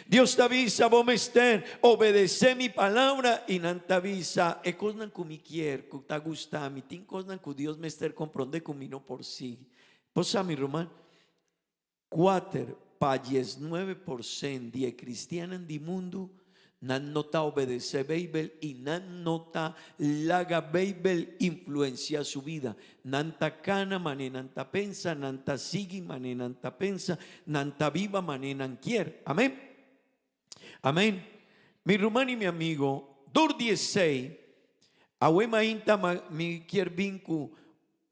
Dios ta bisa, Bo mester obedesé mi palabra, i nan ta bisa, E kosnan ku mi kier, ku ta gusta mi. Tin kosnan ku Dios mester komprondé ku mi no por sigui. Bo sa, mi ruman, kuater pa 19% di e kristiannan di mundu Nan no ta obedesé Beibel i nan no ta laga Beibel influensiá su bida. Nan ta kana manera nan ta pensa, nan ta sigui manera nan ta pensa, nan ta biba manera nan kier. Amén. Amén. Mi ruman i mi amigo, dor di esei, awe mainta mi kier bin ku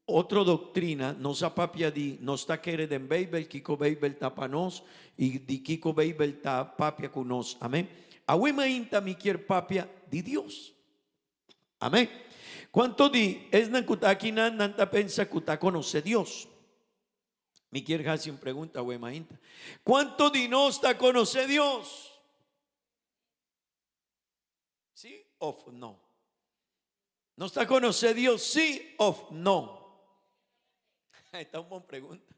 Otro doctrina, nos a papia di nos ta kere den Beibel, kiko Beibel ta pa nos i di kiko Beibel ta papia ku nos. Amen. Awe mainta mi kier papia di Dios. Amen. Kuanto di esnan ku ta akinan nan ta pensa ku ta konosé Dios? Mi kier hasi un pregunta awe mainta. Kuanto di nos ta konosé Dios? Sí of no? Nos ta conoce Dios sí of no? Esta un bon pregunta.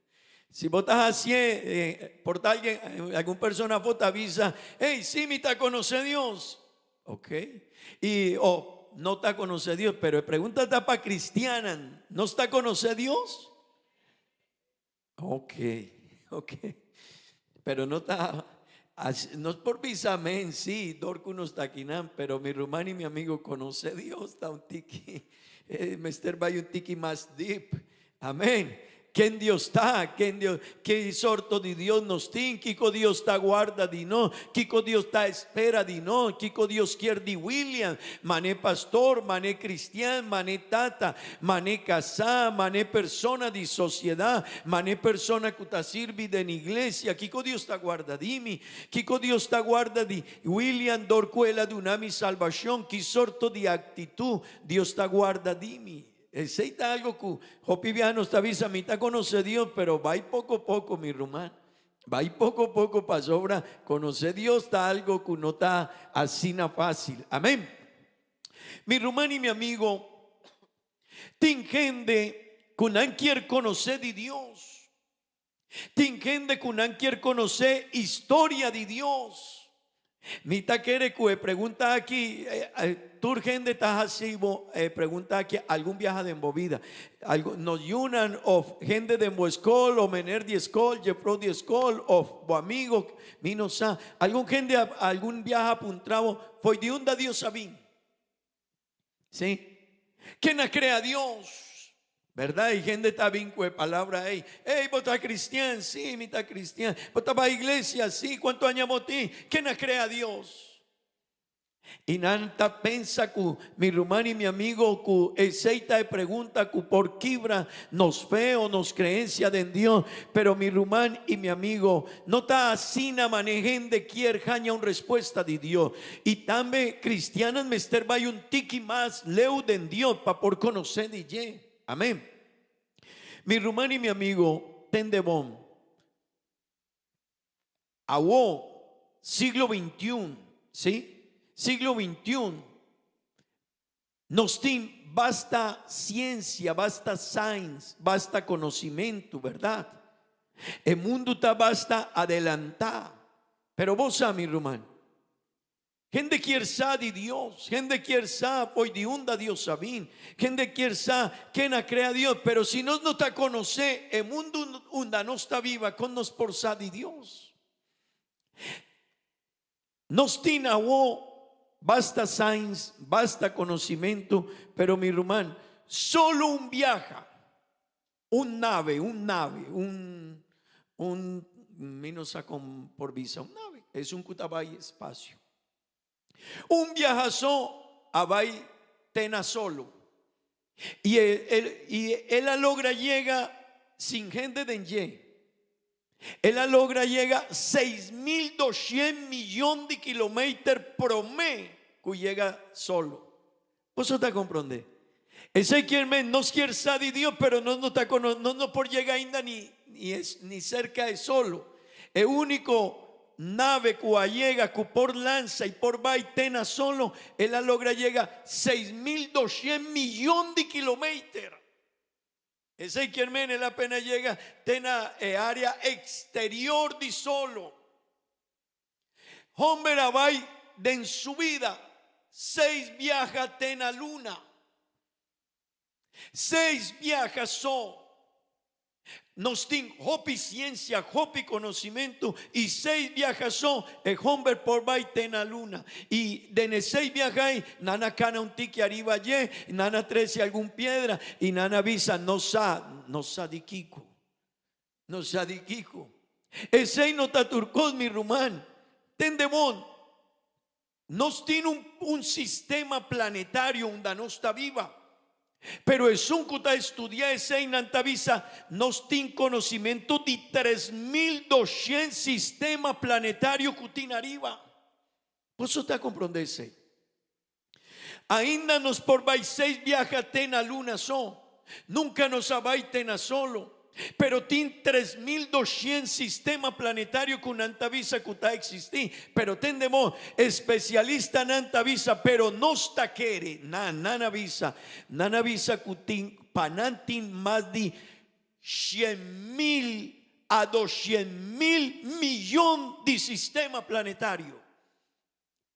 Si bo ta hacié, eh, por ta alguien, eh, algún persona afó ta bisa, hey, sí mi ta conoce Dios. Ok. Y o no ta conoce Dios, pero e pregunta ta pa cristianan. ¿Nos ta conoce Dios? Ok, ok. Pero no ta. Nos por bisa amén, sí, dor ku nos ta akinan, pero mi ruman i mi amigo konosé Dios ta un tiki, mester bai un tiki mas deep. Amén. Ken Dios ta? Ken Dios, ki sorto di Dios nos tin? Kiko Dios ta guarda di nos? Kiko Dios ta espera di nos? Kiko Dios kier di William? Mané pastor, mané cristian, mané tata, mané casá, mané persona di sociedad, mané persona cu ta sirbi den iglesia. Kiko Dios ta guarda di mi? Kiko Dios ta guarda di William dor cu el a duna mi salbacion? Ki sorto di actitud Dios ta guarda di mi? Esey ta algo cu hopi biaha nos ta bisa, mi ta conoce Dios, pero bay poco poco mi ruman. Bay poco poco pasobra conoce Dios ta algo cu no ta asina facil. Amen. Mi ruman y mi amigo, tin hende cu nan kier conoce di Dios. Tin hende cu nan kier conoce historia di Dios. Mi ta kere cu e pregunta aki, tur hende ta haci bo e pregunta aki algun biaha den bo bida. Nos yunan of hende den bo escol o meneer di escol, jefrouw di escol of bo amigo, mi no sa. Algun hende algun biaha a puntra bo, Fo'i di unda Dios a bin? Sí. Ken a crea Dios? Verdad? Y hende ta bin cu e palabra ey. Ey, bo ta cristian? Sí, mi ta cristian. Bo ta bay iglesia? Sí. Cuanto aña bo tin? Ken a crea Dios? Y nan ta pensa cu mi ruman y mi amigo cu esey ta e pregunta cu por kibra nos fe o nos creencia den Dios. Pero mi ruman y mi amigo, No ta asina mane hende kier haña un respuesta di Dios. I tambe cristiannan mester bai un tiki mas leu den Dios pa por conoce di dje. Amen. Mi ruman i mi amigo, tende bon. Awo, siglo 21, si? Siglo 21. Nos tin basta ciencia, basta science, basta conocimento, berdad? E mundo ta basta adelantá. Pero bo sa, mi ruman, hende kier sa di Dios, hende kier sa fo'i di unda Dios a bin, hende kier sa ken a crea Dios, pero si nos no ta conoce e mundo unda nos ta biba, con nos por sa di Dios? Nos tin awo basta science, basta conocimento, pero mi ruman, solo un biaha, un nave, un nave, un, un, mi no sa con por bisa un nave, es un cu ta bay espacio. Un biaha so a bay te na solo. Y el, y el a logra yega sin hende den dje. El a logra yega 6200 millon di kilometer prome cu yega solo. Boso ta comprende? Esey kier men nos kier sa di Dios pero nos no ta cono, nos no por yega ainda ni, ni, es, ni cerca e solo. E unico nave cu a yega cu por lansa y por bay te na solo, el a logra yega 6200 millon di kilometer. Esey kier men el apena yega te na e area exterior di solo. Homber a bay den su bida seis biaha te na luna. Seis biaha so. Nos tin hopi ciencia, hopi conocimento y seis biaha so e homber por bay te na luna. Y den e seis biaha ey nan a cana un tiki ariba dje, nan a trece algun piedra y nan a bisa no sa, no sa di kico. No sa di kico. Esey no ta tur cos mi ruman. Tende bon. Nos tin un un sistema planetario unda nos ta biba. Pero esun ku ta estudia esei nan ta bisa nos tin konosimentu di 3200 sistema planetario ku tin ariba. Boso ta komprondé esei? Ainda nos por bai seis biaha te na luna so. Nunka nos a bai te na solo. Pero tin 3200 sistema planetario ku nan ta bisa ku ta eksistí. Pero tende bo, espesialistanan ta bisa, pero nos ta kere. Nan, nan a bisa, nan a bisa ku tin, pa nan tin mas di 100,000 a 200,000 miyon di sistema planetario.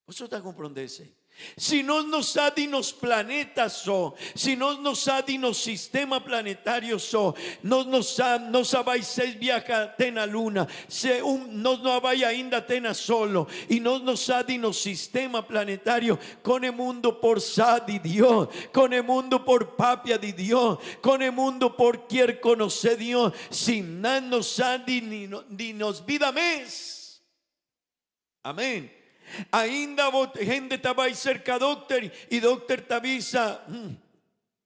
Boso ta komprondé esei? Si nos no sa di nos planeta so, si nos no sa di nos sistema planetario so, nos no sa, nos a bai seis biaha te na luna, se un, nos no a bai ainda te na solo, y nos no sa di nos sistema planetario, con e mundo por sa di Dios, con e mundo por papia di Dios, con e mundo por kier conoce Dios, si nan no sa di, ni, di nos vida mes. Amén. Ainda bo hende ta bai cerca dokter y dokter ta bisa, hmm,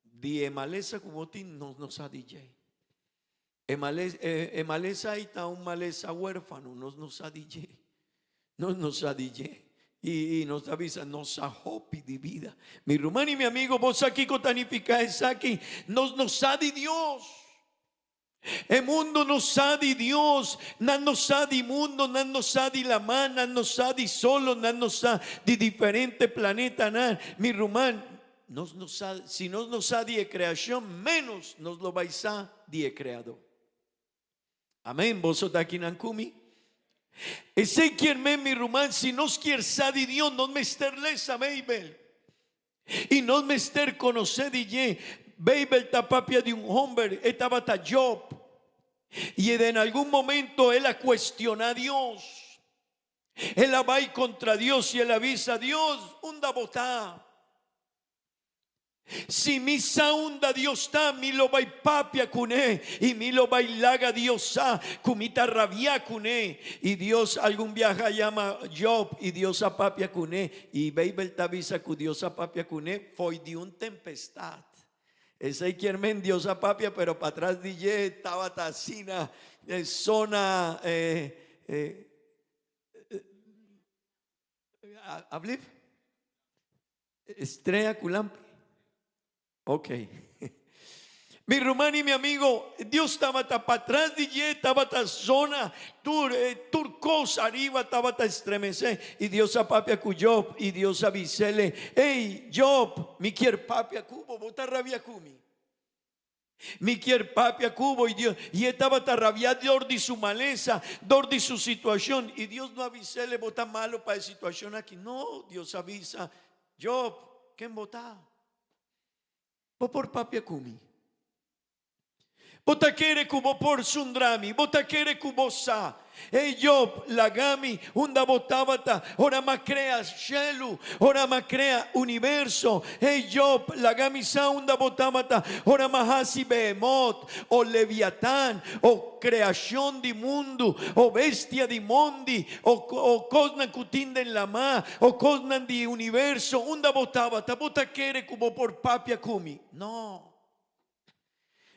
di e malesa cu bo tin nos no sa di dje. E malesa, e, e malesa ahí ta un malesa huérfano, nos no sa di dje. Nos no sa di dje. Y, y nos ta bisa, nos sa hopi di vida. Mi ruman y mi amigo, bo sa kiko ta nifica esaki? Nos no sa di Dios. E mundo no sa di Dios, nan no sa di mundo, nan no sa di lamá, nan no sa di solo, nan no sa di diferente planetanan. Mi ruman, nos no sa, si nos no sa di e creacion, menos nos lo bai sa di e Creador. Amén. Boso ta akinan ku mi? Esei kier men, mi ruman, si nos kier sa di Dios, nos mester lesa Beibel. I nos mester konosé di dje. Beibel ta papia di un homber, e tabata Job. I den algun momento el a kuestioná Dios. El a bai kontra Dios i el a bisa, Dios, unda bo ta? Si mi sa unda Dios ta, mi lo bai papia kuné i mi lo bai laga Dios sa ku mi ta rabiá kuné. I Dios algun biaha a yama Job i Dios a papia kuné. I Beibel ta bisa ku Dios a papia kuné fo'i di un tempestat. Esei kier men Dios a papia pero patras di dje tabata asina zona ablif? Strea ku lampi? Ok. Mi ruman y mi amigo, Dios tabata patras di dje, tabata zona, tur, eh, tur cos ariba tabata estremece. Y Dios a papia cu Job y Dios a bisele, Hey, Job, mi kier papia cu bo, bo ta rabia cu mi. Mi kier papia cu bo. Y Dios, y e tabata rabia dor di su malesa, dor di su situacion. Y Dios no a bisele, bo ta malo pa e situacion aki. No, Dios a bisa, Job, ken bo ta? Bo por papia ku mi? Bo ta kere ku bo por sundra mi? Bo ta kere ku bo sa? Ey Job, laga mi unda bo tabata ora m'a krea shelu, ora m'a krea universo. Ey Job, laga mi sa unda bo tabata ora m'a hasi Behemot, o Leviatan, o kreashon di mundu, o bestia di mondi, O, o kosnan ku tin den lamá, o kosnan di universo, unda bo tabata? Bo ta kere ku bo por papia ku mi? No.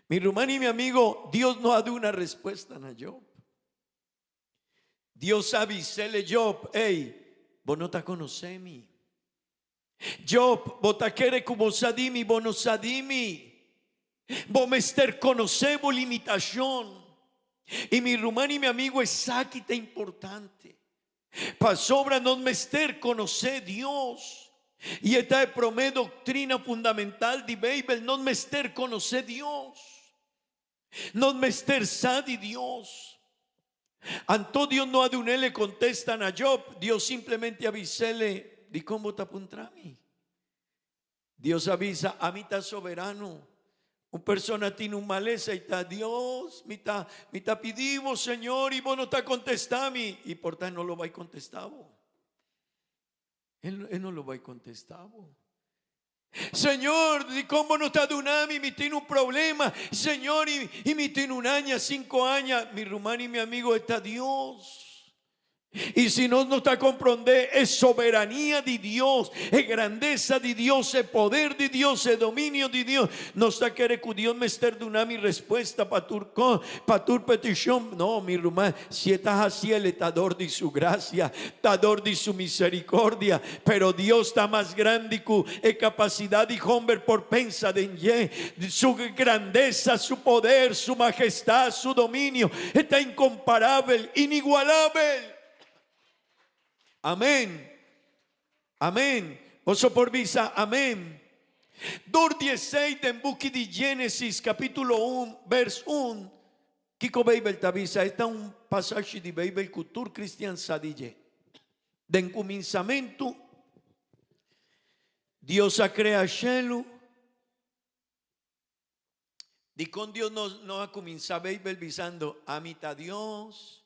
Mi ruman i mi amigo, Dios no a duna respuesta na Job. Dios a bis'é Job, Ey, bo no ta konosé mi. Job, bo ta kere ku bo sa di mi, bo no sa di mi. Bo mester konosé bo limitashon. I mi ruman i mi amigu, esaki ta importante. Pasobra nos mester konosé Dios. I e ta e promé doktrina fundamental di Beibel, nos mester konosé Dios. Nos mester sa di Dios. Anto Dios no a dun'ele kontesta na Job, Dios simplemente a bis'ele, Dikon bo ta puntra mi? Dios a bisa, Ami ta soberano. Un persona tin un malesa i ta, Dios, mi ta, mi ta pidi bo, Señor, i bo no ta kontesta mi. I por ta no lo bai kontesta bo. E no lo bai kontesta bo. Señor, dikon bo no ta duna mi? Mi tin un problema, Señor, i mi tin un aña, sinku aña. Mi ruman i mi amigo, e ta Dios. I si nos no ta komprondé e soberania di Dios, e grandesa di Dios, e poder di Dios, e dominio di Dios, nos ta kere ku Dios mester duna mi respuesta pa tur kos, pa tur petishon. No, mi ruman, si e ta hasi el, e ta dor di su grasia, ta dor di su misericordia. Pero Dios ta mas grandi ku e kapasidat di homber por pensa den dje. Su grandesa, su poder, su mahestat, su dominio e ta inkomparabel, inigualabel. Amen. Amen. Boso por bisa amen. Dor di esei den buki di Genesis kapitulo un bers un, kiko Beibel ta bisa? E ta un pasashi di Beibel ku tur kristian sa di dje. Den kuminsamentu. Dios a krea shelu. Dikon Dios no, no a kuminsá Beibel bisando, Ami ta Dios,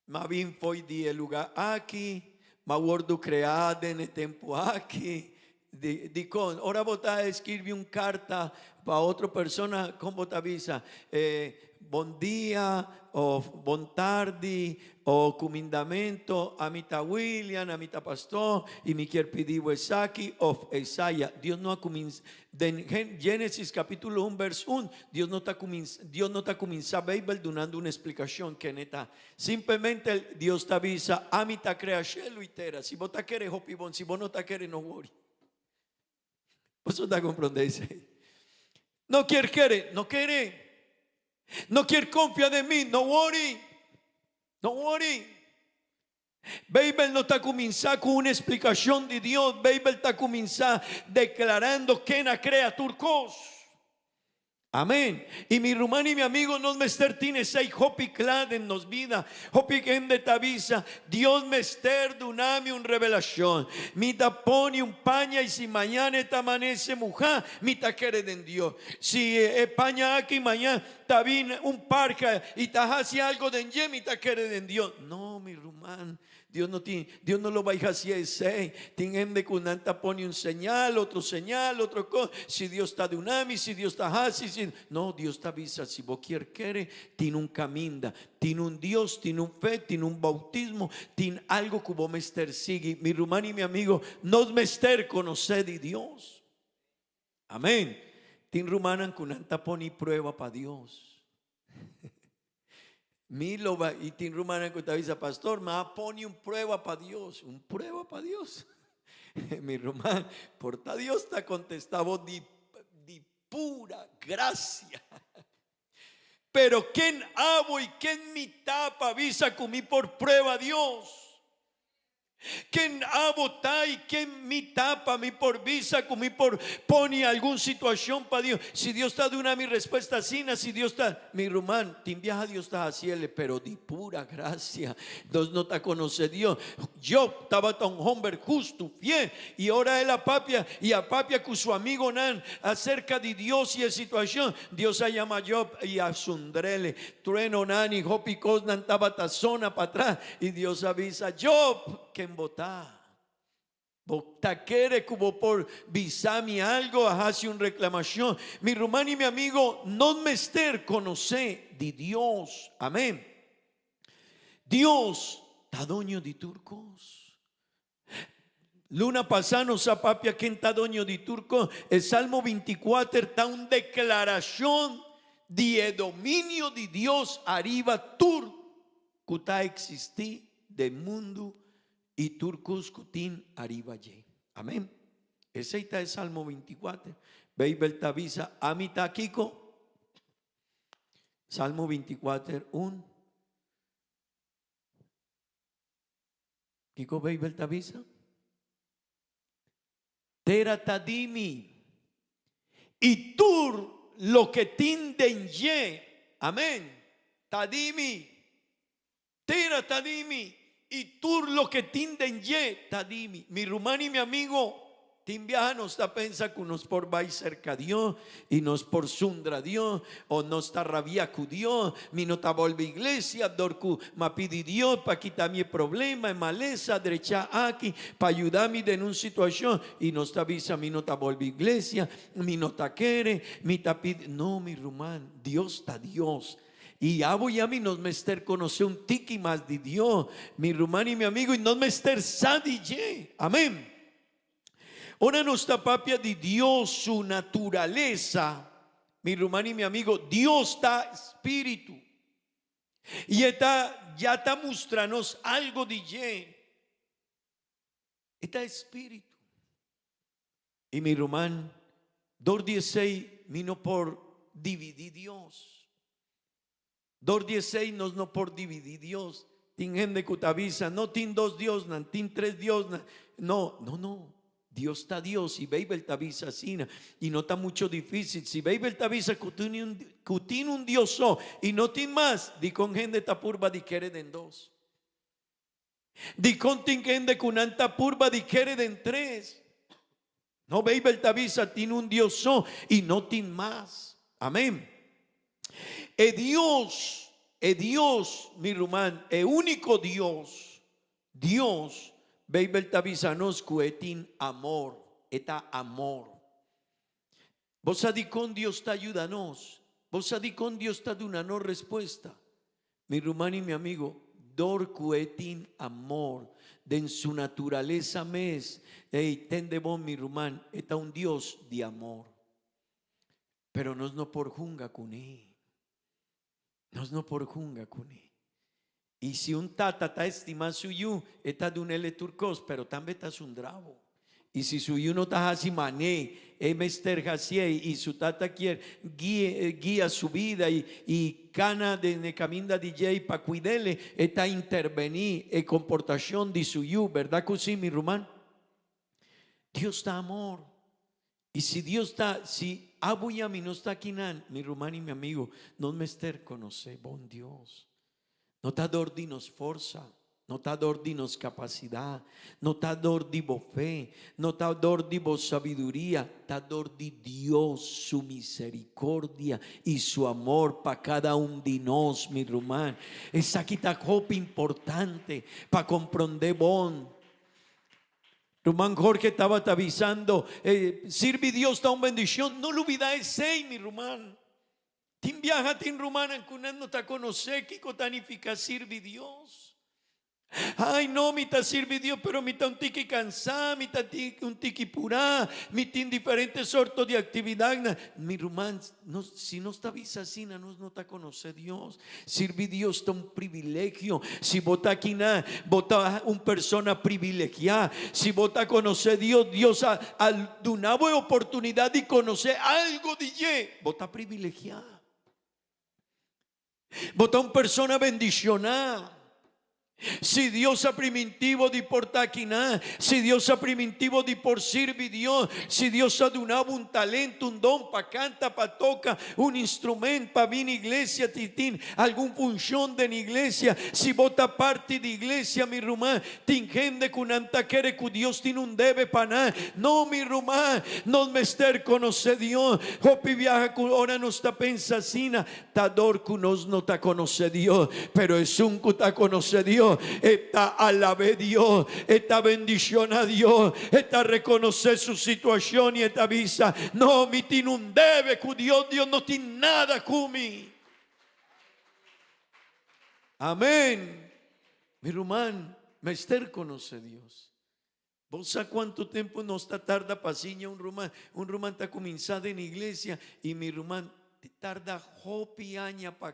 m'a bin fo'i di e lugá aki, m'a wòrdu kreá den e tempu aki. Di, dikon? Ora bo ta eskirbi un karta pa otro persona, kon bo ta bisa? E, bon dia, òf bon tardi, O kumindamentu, ami ta William, ami ta pastor, i mi kier pidi bo esaki of esaya. Dios no a kumins den Genesis capítulo un vers un, Dios no ta kumins Dios no ta kuminsá Beibel dunando un esplikashon ken e ta. Simplemente Dios ta bisa, Ami ta krea shelu i tera. Si bo ta kere hopi bon, si bo no ta kere no wori. Boso ta komprondé esei? No kier kere, no kere. No kier konfia den mi, no wori. No wori. Beibel no ta kuminsá ku un esplikashon di Dios, Beibel ta kuminsá deklarando ken a krea tur kos. Amén. Y mi ruman y mi amigo, nos mester tin esey hopi cla den nos bida. Hopi hende ta bisa, Dios mester duna mi un revelacion. Mi ta pone un paña y si mañana e ta amanece muha, mi ta kere den Dios. Si e paña aki mañana ta bin un parca y ta haci algo den dje, mi ta kere den Dios. No, mi ruman. Dios no tin, Dios no lo bai haci esey. Tin hende cu nan ta pone un señal, otro señal, otro cos. Si Dios ta duna mi, si Dios ta haci, si. No, Dios ta bisa, si bo kier kere, tin un caminda. Tin un Dios, tin un fe, tin un bautismo, tin algo cu bo mester sigui. Mi ruman y mi amigo, nos mester conoce di Dios. Amen. Tin rumannan cu nan ta pone prueba pa Dios. Mi lo ba, y tin rumannan cu ta bisa, Pastor, mi a pone un prueba pa Dios. Un prueba pa Dios? Mi ruman, por ta Dios ta contesta bo di, di pura gracia. Pero ken abo y ken mi ta pa bisa cu mi por prueba Dios? Ken abo ta i ken mi ta pa mi por bisa ku mi por pone algun situashon pa Dios? Si Dios ta duna mi respuesta asina, si Dios ta, mi ruman, tin biaha Dios ta hasi el, pero di pura gracia. Nos no ta konosé Dios. Job tabata un homber hustu, fiel, i ora el a papia i a papia ku su amigonan aserka di Dios i e situashon, Dios a yama Job i a sundrele. Truenonan i hopi kosnan tabata sona patras, i Dios a bisa, Job, ken bo ta? Bo ta kere ku bo por bisa mi algo, a hasi un reklamashon? Mi ruman i mi amigo, nos mester konosé di Dios. Amén. Dios ta doño di tur kos. Luna pasá nos a papia ken ta doño di tur kos. E Salmo bintikuater ta un deklarashon di e dominio di Dios ariba tur ku ta eksistí den mundu i tur kos ku tin ariba dje. Amén. Esei ta e Salmo bintikuater. Beibel ta bisa, Ami ta kiko? Salmo bintikuater, un. Kiko Beibel ta bisa? Tera ta di mi, i tur loke tin den dje, amen, ta di mi. Tera ta di mi, i tur loke tin den dje ta di mi. Mi ruman i mi amigo, Tin biaha nos ta pensa ku nos por bai serka Dios i nos por sundra Dios o nos ta rabia ku Dios. Mi no ta bolbe iglesia dor ku m'a pidi Dios pa kita mi e problema, e malesa, drecha aki, pa yuda mi den un situashon i nos ta bisa mi no ta bolbe iglesia, mi no ta kere, mi ta pidi. No, mi ruman, Dios ta Dios. I abo i ami nos mester konosé un tiki mas di Dios, mi ruman i mi amigo, i nos mester sa di dje. Amén. Ora nos ta papia di Dios su naturalesa, mi ruman i mi amigo, Dios ta spiritu. I e ta ya ta mustra nos algo di dje. E ta spiritu. I mi ruman, dor di esei mi no por dividi Dios. Dor di esei nos no por dividí Dios. Tin hende ku ta bisa, no tin dos Diosnan, tin tres Diosnan. No, no, no. Dios ta Dios i Beibel ta bisa asina. I no ta mucho difícil. Si Beibel ta bisa ku tin un, ku tin un Dios so i no tin mas, dikon hende ta purba di kere den dos? Dikon tin hende ku nan ta purba di kere den tres? No, Beibel ta bisa tin un Dios so i no tin mas. Amén. E Dios, e Dios, mi ruman, e úniko Dios, Dios, Beibel ta bisa nos ku e tin amor, e ta amor. Bo sa dikon Dios ta yuda nos? Bo sa dikon Dios ta duna nos respuesta? Mi ruman i mi amigo, dor ku e tin amor den su naturalesa mes, ey, tende bon mi ruman, e ta un Dios di amor. Pero nos no por hunga kuné. Nos no por hunga kuné. I si un tata ta estimá su yu, e ta dun'el e tur kos, pero tambe ta sundrabo. I si su yu no ta hasi man'é e mester hasié i su tata kier guia su bida i kana den e kaminda di dje i pa kuid'el, e ta intervení e komportashon di su yu. Bèrdat ku sí, mi ruman? Dios ta amor. I si Dios ta, si abo i ami no sta akinan, mi ruman i mi amigo, nos mester konosé bon Dios. No ta dor di nos forsa, no ta dor di nos kapasidat, no ta dor di bo fe, no ta dor di bo sabiduria, ta dor di Dios su misericordia i su amor pa kada un di nos, mi ruman. Esaki ta hopi importante pa komprondé bon. Ruman Jorge tabata bisando, Sirbi Dios ta un bendicion. No lubida esey, mi ruman. Tin biaha tin rumannan cu nan no ta conoce kico ta nifica sirbi Dios. Ay no, mi ta sirbi Dios, pero mi ta un tiki cansa, mi ta un tiki pura, mi tin diferente sorto di actividadnan. Mi ruman, si nos ta bisa asina, nos no ta conoce Dios. Sirbi Dios ta un privilegio. Si bo ta akinan, bo ta un persona privilegiá. Si bo ta konosé Dios, Dios a a duna bo e oportunidat di konosé algu di dje. Bo ta privilegiá. Bo ta un persona bendishoná. Si Dios a primintí bo di por ta akinan, si Dios a primintí bo di por sirbi Dios, si Dios a duna bo un talento, un don pa canta, pa toca un instrument, pa bini iglesia, ti tin algun funcion den iglesia, si bo ta parti di iglesia, mi ruman, tin hende cu nan ta kere cu Dios tin un debe pa nan. No, mi ruman, nos mester conoce Dios. Hopi biaha cu ora nos ta pensa asina, Ta dor ku nos no ta konosé Dios, pero esun ku ta konosé Dios, e ta alab'é Dios, e ta bendishoná Dios, e ta rekonosé su situashon i e ta bisa, No, mi tin un debe ku Dios, Dios no tin nada ku mi. Amén. Mi ruman mester konosé Dios. Bo sa cuanto tempo nos ta tarda pa siña un ruman? Un ruman ta cuminsa den iglesia y mi ruman tarda hopi aña pa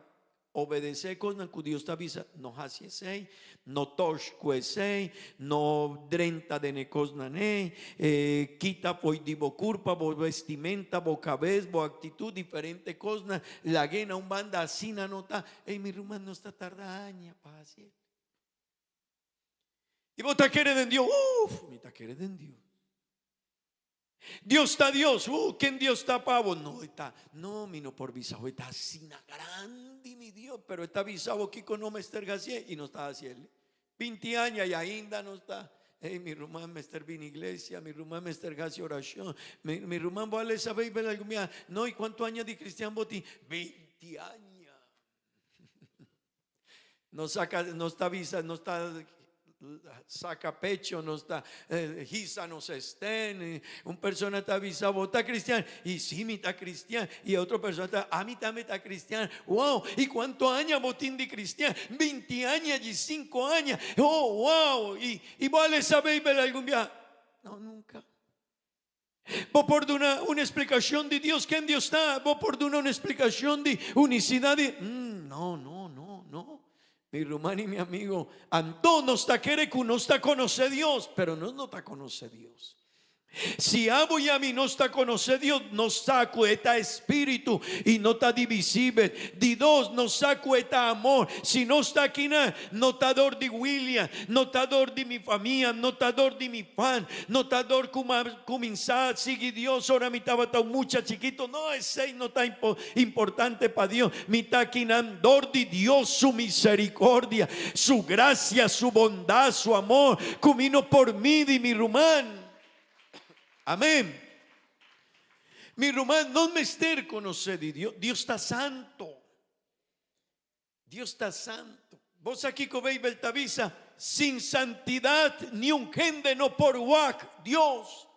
obedece e cosnan cu Dios ta bisa. No haci esey, no toch cu esey, no drenta den e cosnan ey, kita fo'i di bo curpa, bo vestimenta, bo cabes, bo actitud, diferente cosnan, lag'e na un banda, asina no ta. Ey mi ruman nos ta tarda aña pa haci. I bo ta kere den Dios? Uf, mi ta kere den Dios. Dios ta Dios. Ken Dios ta pa bo? No, e ta, no, mi no por bisa bo, e ta asina grandi mi Dios, pero e ta bisa bo kiko no mester hacié i no ta hacié. Binti aña i ainda no ta. Ey, mi ruman mester bini iglesia, mi ruman mester haci oracion, mi, mi ruman bo a lesa Bijbel algun bia? No, i cuanto aña di cristian bo tin? Binti aña. No saca, no ta bisa, no ta saca pecho, no ta hisa nos estén. Un persona ta bisa, bo ta cristian? Y sí, mi ta cristian. Y otro persona ta, a mi tambe ta cristian. Wow, y cuanto aña bo tin di cristian? 20 aña, 15 aña. Oh, wow. Y, y bo a lesa Bijbel algun bia? No, nunca. Bo por duna un explicacion di Dios, ken Dios ta? Bo por duna un explicacion di unicidad di. Mm, no, no, no, no. Mi ruman y mi amigo, anto nos ta kere cu nos ta conoce Dios, pero nos no ta conoce Dios. Si abo y ami nos ta conoce Dios, nos sa cu e ta espíritu y no ta divisible. Di dos, nos sa cu e ta amor. Si nos ta akinan, no ta dor di William, no ta dor di mi famia, no ta dor di mi fan, no ta dor cu m'a cuminsa sigui Dios ora mi tabata un mucha chikito. No, esey no ta importante pa Dios. Mi ta akinan dor di Dios su misericordia, su gracia, su bondad, su amor cu mi no por midi, mi ruman. Amen. Mi ruman, no mester conoce di Dios. Dios ta santo. Dios ta santo. Bo sa kico Bijbel ta bisa? Sin santidad ni un hende no por wak Dios.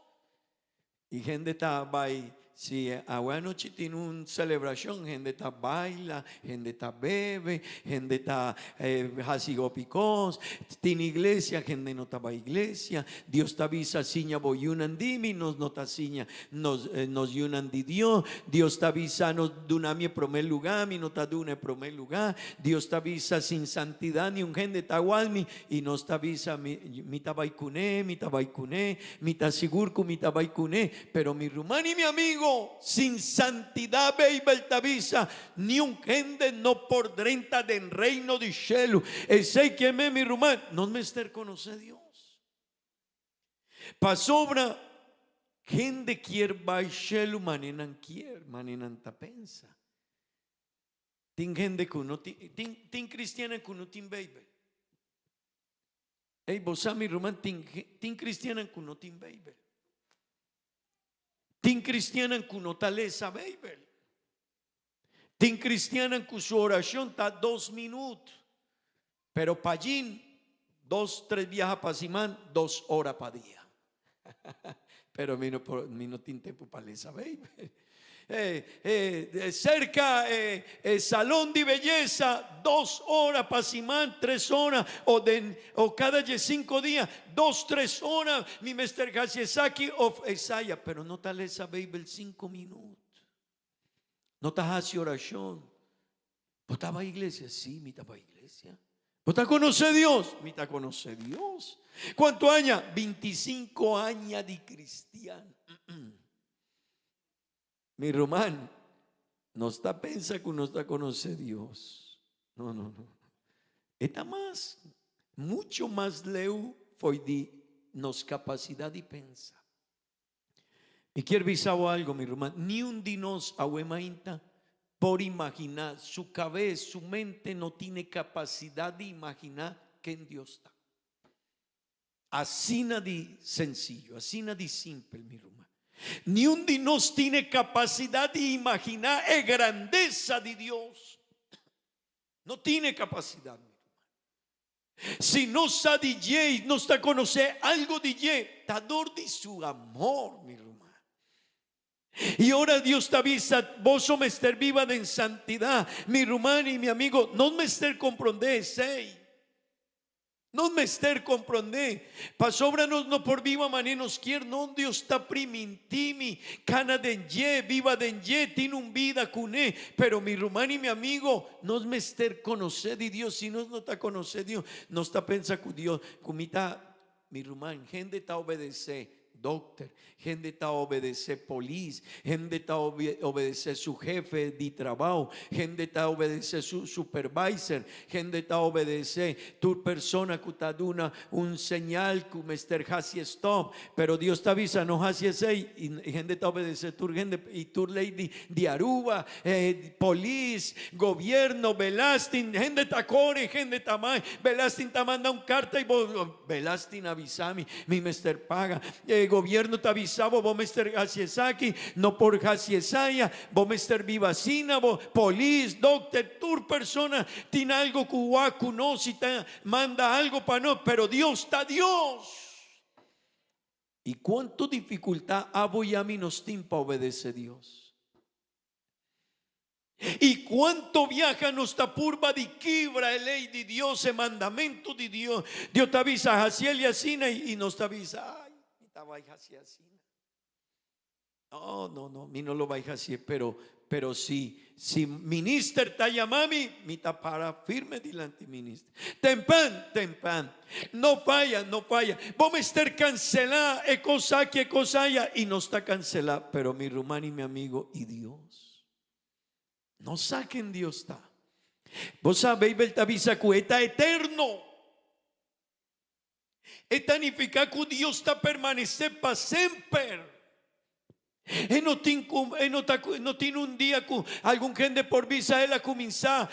Y hende ta bay, si awe anochi tin un celebracion, hende ta baila, hende ta bebe, hende ta haci hopi cos. Tin iglesia, hende no ta bay iglesia. Dios ta bisa siña bo yunan di mi, nos no ta siña nos, nos yunan di Dios. Dios ta bisa nos duna mi e promé lugá, mi no ta duna e promé lugá. Dios ta bisa sin santidad ni un hende ta wal mi, i nos ta bisa mi, mi ta bai kuné, mi ta bai kuné, mi ta sigur ku mi ta bai kuné. Pero mi ruman i mi amigo, sin santidad Beibel ta bisa ni un hende no por drenta den reino di shelu. Esei ke me mi ruman, nos mester konosé Dios. Pasobra hende kier bai shelu mane nan kier, mane nan ta pensa. Tin hende ku no tin, tin, tin cristianan ku no tin Beibel. Ey, bo sa mi ruman, tin, tin cristianan ku no tin Beibel. Tin cristianan ku no ta lesa Beibel. Tin cristianan ku su oracion ta dos minuut, pero p'allin dos, tres biaha pa siman, dos ora pa dia. Pero mi no por, mi no tin tempo pa lesa Beibel. Eh, eh, cerca eh, eh, salón di belleza, dos ora pa siman, tres ora, o, den, o cada 5 dia, dos, tres ora, mi mester hasi esaki of esaya, pero no ta lesa Beibel 5 minuut. No ta hasi orashon. Bo ta bai iglesia? Sí, mi ta bai iglesia. Bo ta konosé Dios? Mi ta konosé Dios. Kuantu aña? 25 aña di kristian. Mi ruman, nos ta pensa ku nos ta konosé Dios. No, no, no. E ta mas, mucho mas leu foi di nos kapasidat di pensa. Mi kier bisa bo algo, mi ruman, niun di nos awe mainta por imaginá, su kabes, su mente no tine kapasidat di imaginá ken Dios ta. Asina di sensiyo, asina di simpel, mi ruman. Niun di nos tine kapasidat di imaginá e grandesa di Dios. No tine kapasidat, mi ruman. Si nos sa di dje i nos ta konosé algo di dje, ta dor di su amor, mi ruman. I ora Dios ta bisa, Boso mester biba den santidat, mi ruman i mi amigo, nos mester komprondé esei. Nos mester komprondé, pasobra nos no por biba manera nos kier, no, Dios ta primintí mi, kana den dje, biba den dje, tin un bida kuné, pero mi ruman i mi amigo, Nos mester conoce di Dios, si nos no ta conoce Dios, nos ta pensa cu Dios, cu mi ta, mi ruman, hende ta obedece dokter, hende ta obedece polis, hende ta obedece su jefe di trabao, hende ta obedece su supervisor, hende ta obedece tur persona cu ta duna un señal cu mester haci stop, Pero Dios ta bisa no haci esey y hende ta obedece tur hende y tur ley di di Aruba, polis, gobierno, belasting, hende ta core, hende ta mai, belasting ta manda un carta y bo, belasting a bisa mi, mi mester paga, gobierno ta bisa bo, bo mester haci esaki, no por haci esaya, bo mester biba asina, bo, polis, dokter, tur persona tin algo cu wak cu nos y ta manda algo pa nos, pero Dios ta Dios. I kuantu difikultat abo i ami nos tin pa obedesé Dios? I kuantu biaha nos ta purba di kibra e lei di Dios, e mandamentu di Dios? Dios ta bisa hasi el i asina i nos ta bisa, Ai, mi ta bai hasi asina. No, no, no, mi no lo bai hacié, pero, pero si, si minister ta yama mi, mi ta para firme dilanti minister. Tempan, tempan. No faya, no faya. Bo mester cancelá e cos aki, e cos aya, y nos ta cancelá. Pero mi ruman y mi amigo, y Dios? No sa ken Dios ta. Bo sa, Bijbel ta bisa cu e ta eterno. E ta nifiká ku Dios ta permanesé pa semper. E no tin ku e no ta no tin un dia ku algun hende por bisa el a kuminsá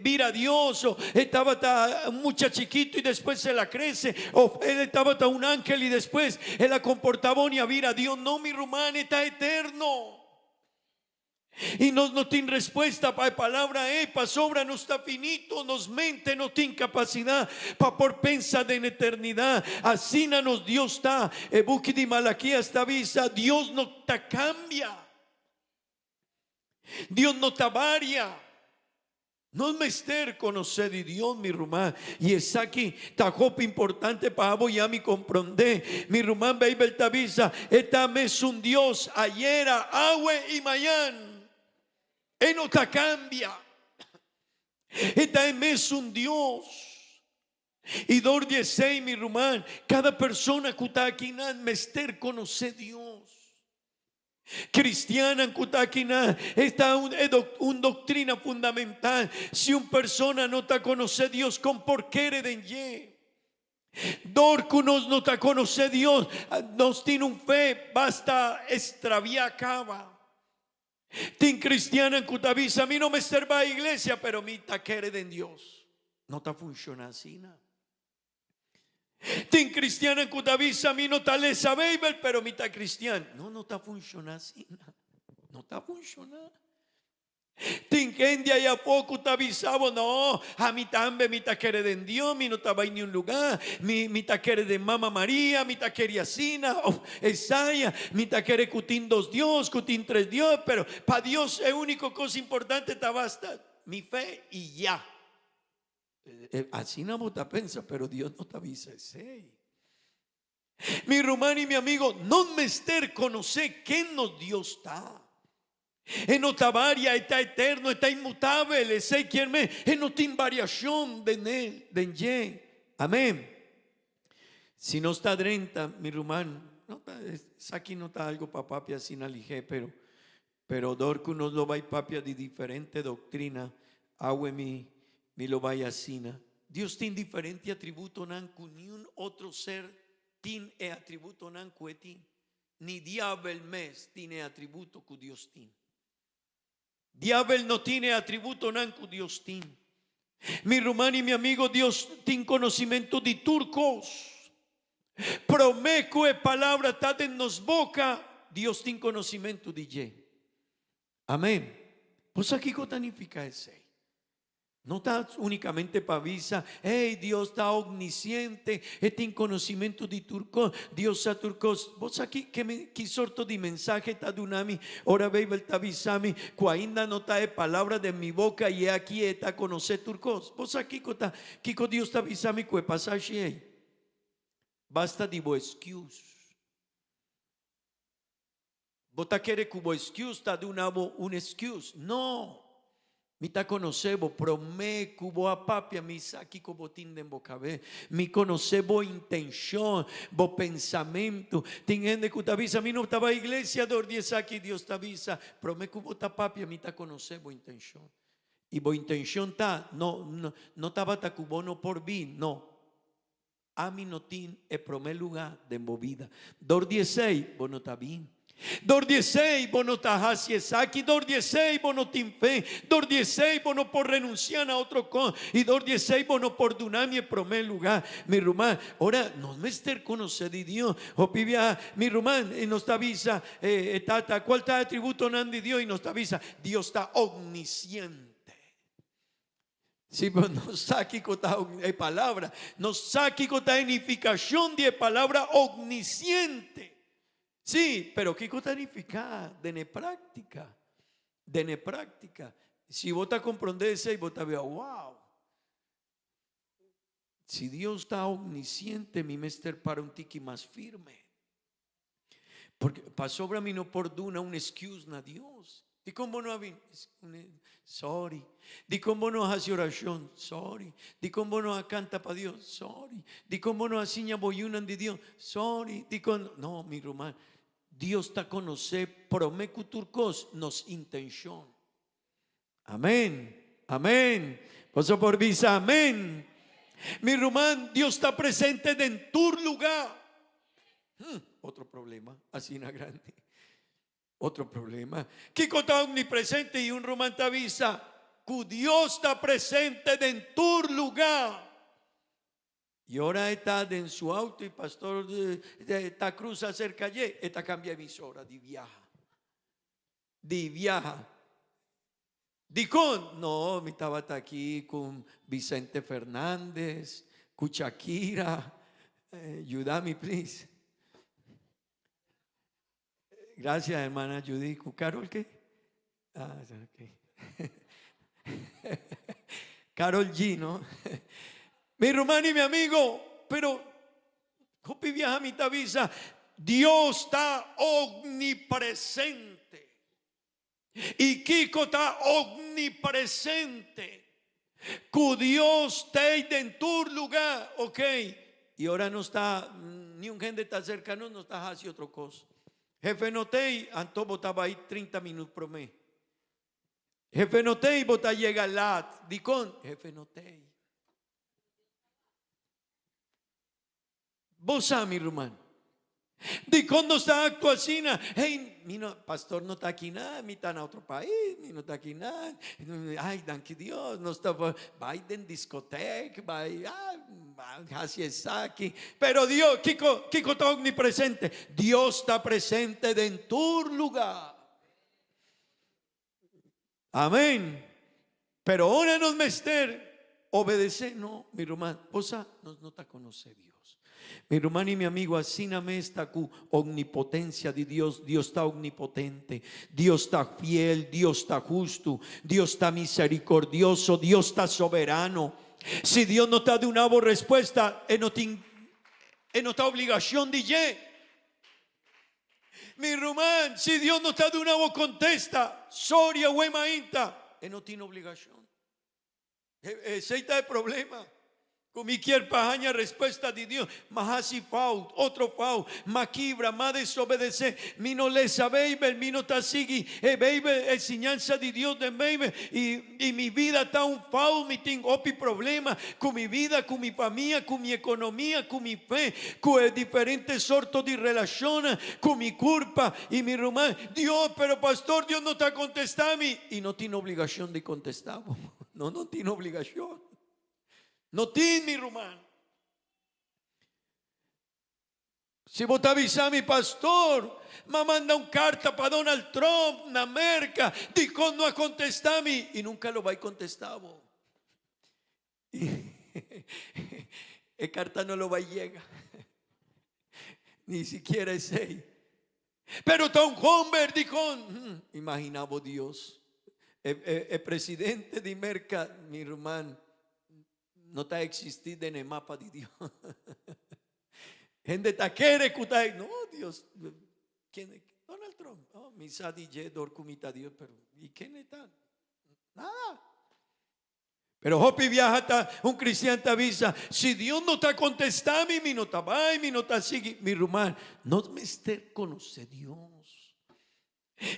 bira Dios o e tabata un mucha chikitu i despues el a krese of el tabata un angel i despues el a komportá bon i a bira Dios. No, mi ruman, e ta eterno. I nos no tin respuesta pa e palabra ei, pasobra nos ta finito, nos mente no tin kapasidat pa por pensa den eternidat. Asina nos Dios ta. E buki di Malakias ta bisa, Dios no ta kambia. Dios no ta varia. Nos mester konosé di Dios, mi ruman, i esaki ta hopi importante pa abo i ami komprondé. Mi ruman, Beibel ta bisa, E ta mesun Dios ayera, awe i mañan. E no ta kambia. E ta e mesun Dios. I dor di esei, mi ruman, kada persona ku ta akinan mester konosé Dios. Cristiannan cu ta akinan, esta un un doctrina fundamental. Si un persona no ta conoce Dios, con por kere den dje? Dor cu nos no ta conoce Dios, nos tin un fe basta extravia caba. Tin cristiannan cu ta bisa, mi no mester bai iglesia, pero mi ta kere den Dios. No ta funciona asina. Tin cristiannan cu ta bisa mi no ta lesa Bijbel pero mi ta cristian. No, no ta funciona asina. No ta funciona. Tin hende ahí afó cu ta bisa bo, no, ami tambe mi ta kere den Dios, mi no ta bay niun lugar, mi, mi ta kere den Mama Maria, mi ta kere asina of esaya, mi ta kere cu tin dos Dios, cu tin tres Dios, pero pa Dios e unico cos importante ta basta mi fe y ya. Asina bo ta pensa, pero Dios no ta bisa esei. Mi ruman i mi amigo, no mester konosé ken nos Dios ta. E no ta varia, e ta eterno, e ta inmutabel, esei kier men, e no tin variashon den el, den dje. Amén. Si nos ta drenta, mi ruman, no ta, esaki no ta algo pa papia asina lihé, pero Pero dor ku nos lo bai papia di diferente doktrina, awe mi mi lo bai asina. Dios tin diferente atributonan ku niun otro ser tin e atributonan ku e tin. Ni diabel mes tin e atributo ku Dios tin. Diabel no tin e atributonan ku Dios tin. Mi ruman i mi amigo, Dios tin konosimentu di tur kos. Promé ku e palabra ta den nos boka, Dios tin konosimentu di dje. Amén. Bo sa kiko ta nifiká esei? No ta únikamente pa bisa, Hey, Dios ta omnisiente, e tin konosimentu di tur kos, Dios sa tur kos. Bo sa ki, ki sorto di mensahe ta duna mi ora Beibel ta bisa mi ku ainda no ta e palabra den mi boka i e aki e ta konosé tur kos? Bo sa kiko ta, kiko Dios ta bisa mi ku e pasashi ei? Basta di bo excuse. Bo ta kere ku bo excuse ta duna bo un excuse? No! Mi ta konosé bo promé ku bo a papia, mi sa kiko bo tin den bo kabes. Mi konosé bo intenshon, bo pensamentu. Tin hende ku ta bisa, mi no ta bai iglesia dor di esaki. Dios ta bisa, promé ku bo ta papia, mi ta konosé bo intenshon. I bo intenshon ta, no, no, no tabata ku bo no por bin, no. Ami no tin e promé lugá den bo bida. Dor di esei bo no ta bin. Dor di esei bo no ta hasi esaki. Dor di esei bo no tin fe. Dor di esei bo no por renunsiá na otro kos. I dor di esei bo no por duna mi e promé lugá. Mi ruman, ora nos mester konosé di Dios. Hopi biaha, mi ruman, i nos ta bisa e tata, kual ta e atributonan di Dios? I nos ta bisa, Dios ta omnisiente. Si bo no sa kiko ta e palabra, no sa kiko ta e nifikashon di e palabra omnisiente. Sí, pero kiko ta nifiká den e práktika? Den e práktika. Si bo ta komprondé esei, bo ta bira, wow! Si Dios ta omnisiente, mi mester para un tiki mas firme. Porque pasobra mi no por duna un excuse na Dios. Dikon bo no a bin? Sorry. Dikon bo no a hasi orashon? Sorry. Dikon bo no a kanta pa Dios? Sorry. Dikon bo no a siña bo yunan di Dios? Sorry. Dikon no, mi ruman. Dios ta konosé promé ku tur kos nos intenshon. Amén. Amén. Boso por bisa amén. Mi ruman, Dios ta presente den tur lugá. Hmm, otro problema, asina grandi. Otro problema. Kiko ta omnipresente i un ruman ta bisa ku Dios ta presente den tur lugá. I ora e ta den su auto i pastor ta cruza cerca dje, e ta cambia emisora di biaha. Di biaha. Dikon? No, mi tabata aki ku Vicente Fernandez, ku Shakira. Yuda mi please. Gracias, hermana Judy. Ku Carol ke? Ah, ok. Carol G, no? Mi ruman y mi amigo, pero hopi biaha mi ta bisa, Dios ta omnipresente. Y kiko ta omnipresente? Ku Dios t'ey den tur lugar, ok. Y ora nos ta, niun hende ta cerca nos, nos ta haci otro cos. Jefe no t'ey, anto bo ta bay 30 minuut prome. Jefe no t'ey, bo ta yega laat. Dicon? Jefe no t'ey. Bo sa, mi ruman. Dikon nos ta aktua asina? Hey, mi no, pastor no ta aki na, mi ta na otro pais, mi no ta aki na. Ay, danki Dios, nos ta bai den diskotek, bai, ah, hasi esaki. Pero Dios, kiko, kiko ta omnipresente? Dios ta presente den tur lugar. Amén. Pero ora nos mester obedece, no, mi ruman, bo sa, nos no ta conoce Dios. Mi ruman y mi amigo, asina mes ta cu omnipotencia di Dios, Dios ta omnipotente, Dios ta fiel, Dios ta justo, Dios ta misericordioso, Dios ta soberano. Si Dios no ta duna bo respuesta, e no tin, e no ta obligacion di dje. Mi ruman, si Dios no ta duna bo contesta, sorry awe mainta, e no tin obligacion. Esey ta e problema. Cu mi kier pa haña respuesta di Dios, ma haci fout, otro fout, ma kibra, ma desobedece. Mi no lesa Bijbel, mi no ta sigui e Bijbel, e siñansa di Dios den Bijbel, y y mi vida ta un fout, mi tin hopi problema cu mi vida, cu mi famia, cu mi economia, cu mi fe, cu e diferente sorto di relacionnan, cu mi curpa y mi ruman. Dios, pero pastor, Dios no ta contesta mi. Y no tin obligacion di contesta bo. No, no tin obligacion. No tin, mi ruman. Si bo ta bisa mi, pastor, m'a manda un carta pa Donald Trump na Merca, dicon no a contesta mi? Y nunca lo bay contesta bo. E carta no lo bay yega. Ni sikiera esey. Pero ta un homber dicon, imagina bo Dios. E presidente di Merca, mi ruman, no ta existi den e mapa di Dios. Hende ta kere ku ta, no Dios, ken, Donald Trump, oh, mi sa di dje dor ku mi ta Dios, pero i ken e ta? Nada. Pero hopi biaha ta un cristian ta bisa, si Dios no ta contesta mi, mi no ta bai, mi no ta sigui. Mi ruman, nos mester conoce Dios.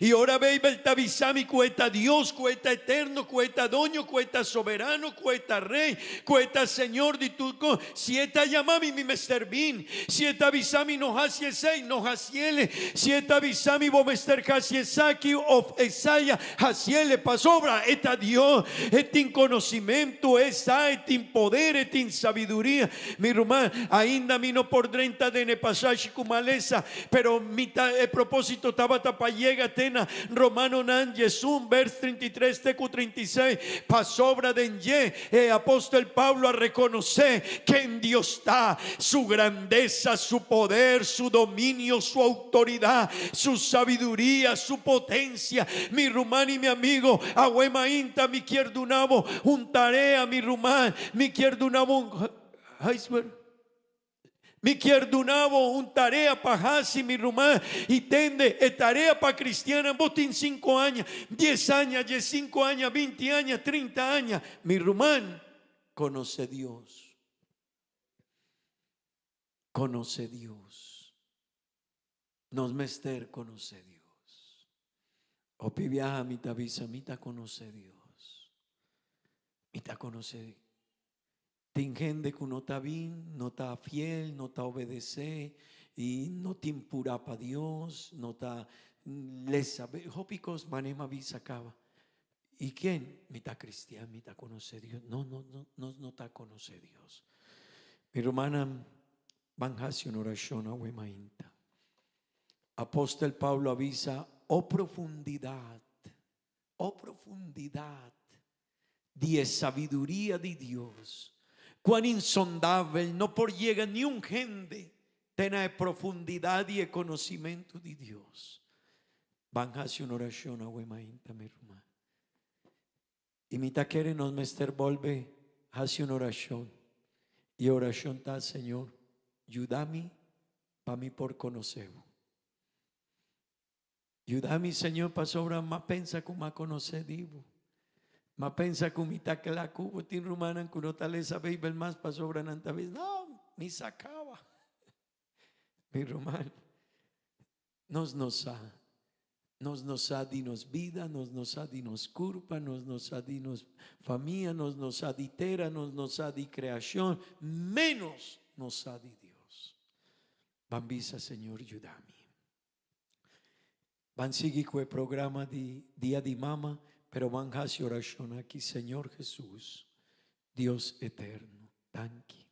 I ora Beibel ta bisa mi ku e ta Dios, ku e ta eterno, ku e ta doño, ku e ta soberano, ku e ta rei, ku e ta Señor di tur kos, si e ta yama mi, mi mester bin. Si e ta bisa mi no hasi esei, no hasiele. Si e ta bisa mi bo mester hasi esaki òf esaya, hasiele. Pasobra e ta Dios, e tin konosimentu, e sa, e tin poder, e tin sabiduria. Mi ruman, ainda mi no por drenta den e pasashi ku malesa, Pero mi ta e propósito tabata pa yega te na Romanonan 11 vers 33 te ku 36, pasobra den dje e apóstel Pablo a rekonosé ken Dios ta, su grandesa, su poder, su dominio, su outoridat, su sabiduria, su potensia. Mi ruman i mi amigo, awe mainta mi kier duna bo un tarea, mi ruman, mi kier duna bo un huiswerk. Mi kier duna bo un tarea pa hasi, mi ruman, i tende e tarea pa cristiannan. Bo tin cinco aña, dies aña, diescinco aña, binti aña, trinta aña. Mi ruman, conoce Dios. Conoce Dios. Nos mester conoce Dios. Hopi biaha mi ta bisa, mi ta conoce Dios. Mi ta conoce. Tin hende ku no ta bin, no ta fiel, no ta obedesé i no tin purá pa Dios, no ta lesa. Hopi kos manera mi a bisa kaba. I ken? Mi ta kristian, mi ta konosé Dios. No, no, no, nos no ta konosé Dios. Mi rumannan, ban hasi un orashon awe mainta. Apòstel Pablo a bisa, O profundidat! O profundidad di e sabiduria di Dios! Cuan insondabel, no por yega niun hende te na e profundidad di e conocimento di Dios. Ban haci un oracion awe mainta, mi ruman. Y mi ta kere nos mester bolbe haci un oracion. Y e oracion ta, Señor, yuda mi pa mi por conoce bo. Yuda mi, Señor, pasobra m'a pensa ku m'a konosé di bo. M'a pensa ku mi ta kla ku bo. Tin rumannan ku no ta lesa Beibel mas pasobra nan ta bisa, No, mi sa kaba. Mi ruman, nos no sa. Nos no sa di nos bida, nos no sa di nos kurpa, nos no sa di nos famia, nos no sa di tera, nos no sa di kreashon, ménos nos sa di Dios. Ban bisa, Señor, yuda mi. Ban sigui ku e programa di Dia di Mama, pero ban hasi orashon aki, Señor Jesus, Dios eterno, danki.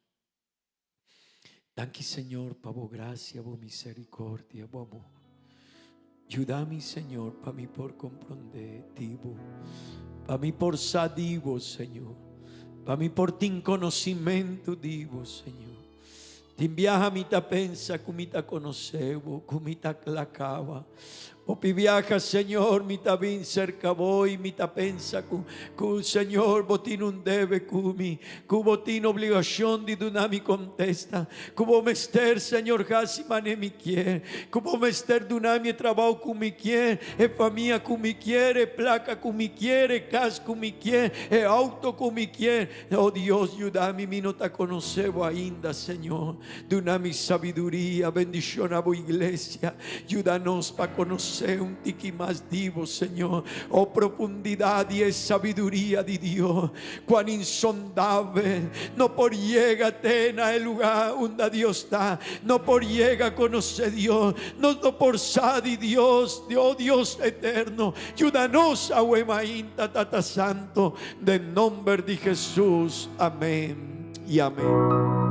Danki Señor pa bo gracia, bo misericordia, bo amor. Yuda mi Señor pa mi por comprende di bo, pa mi por sa di bo Señor, pa mi por tin conocimento di bo Señor. Tin biaha mi ta pensa ku mi ta konosé bo, ku mi ta kla kaba. Hopi biaha, Señor, mi ta bin serka bo i mi ta pensa ku, ku Señor, bo tin un debe ku mi, ku bo tin obligashon di duna mi kontesta, ku bo mester, Señor, hasi mane mi kier, ku bo mester duna mi e trabou ku mi kier, e famia ku mi kier, e plaka ku mi kier, e kas ku mi kier, e outo ku mi kier. Oh Dios, yuda mi, mi no ta konosé bo ainda, Señor. Duna mi sabiduria, bendishona bo iglesia. Yuda nos pa konosé un tiki mas di bo, Señor. Oh profundidat di e sabiduria di Dios, kuan insondabel! No por yega te na e lugá unda Dios ta. No por yega konosé Dios. Nos no por sa di Dios. Oh Dios eterno, yuda nos awe mainta, Tata Santo. Den nomber di Jesus, amen y amen.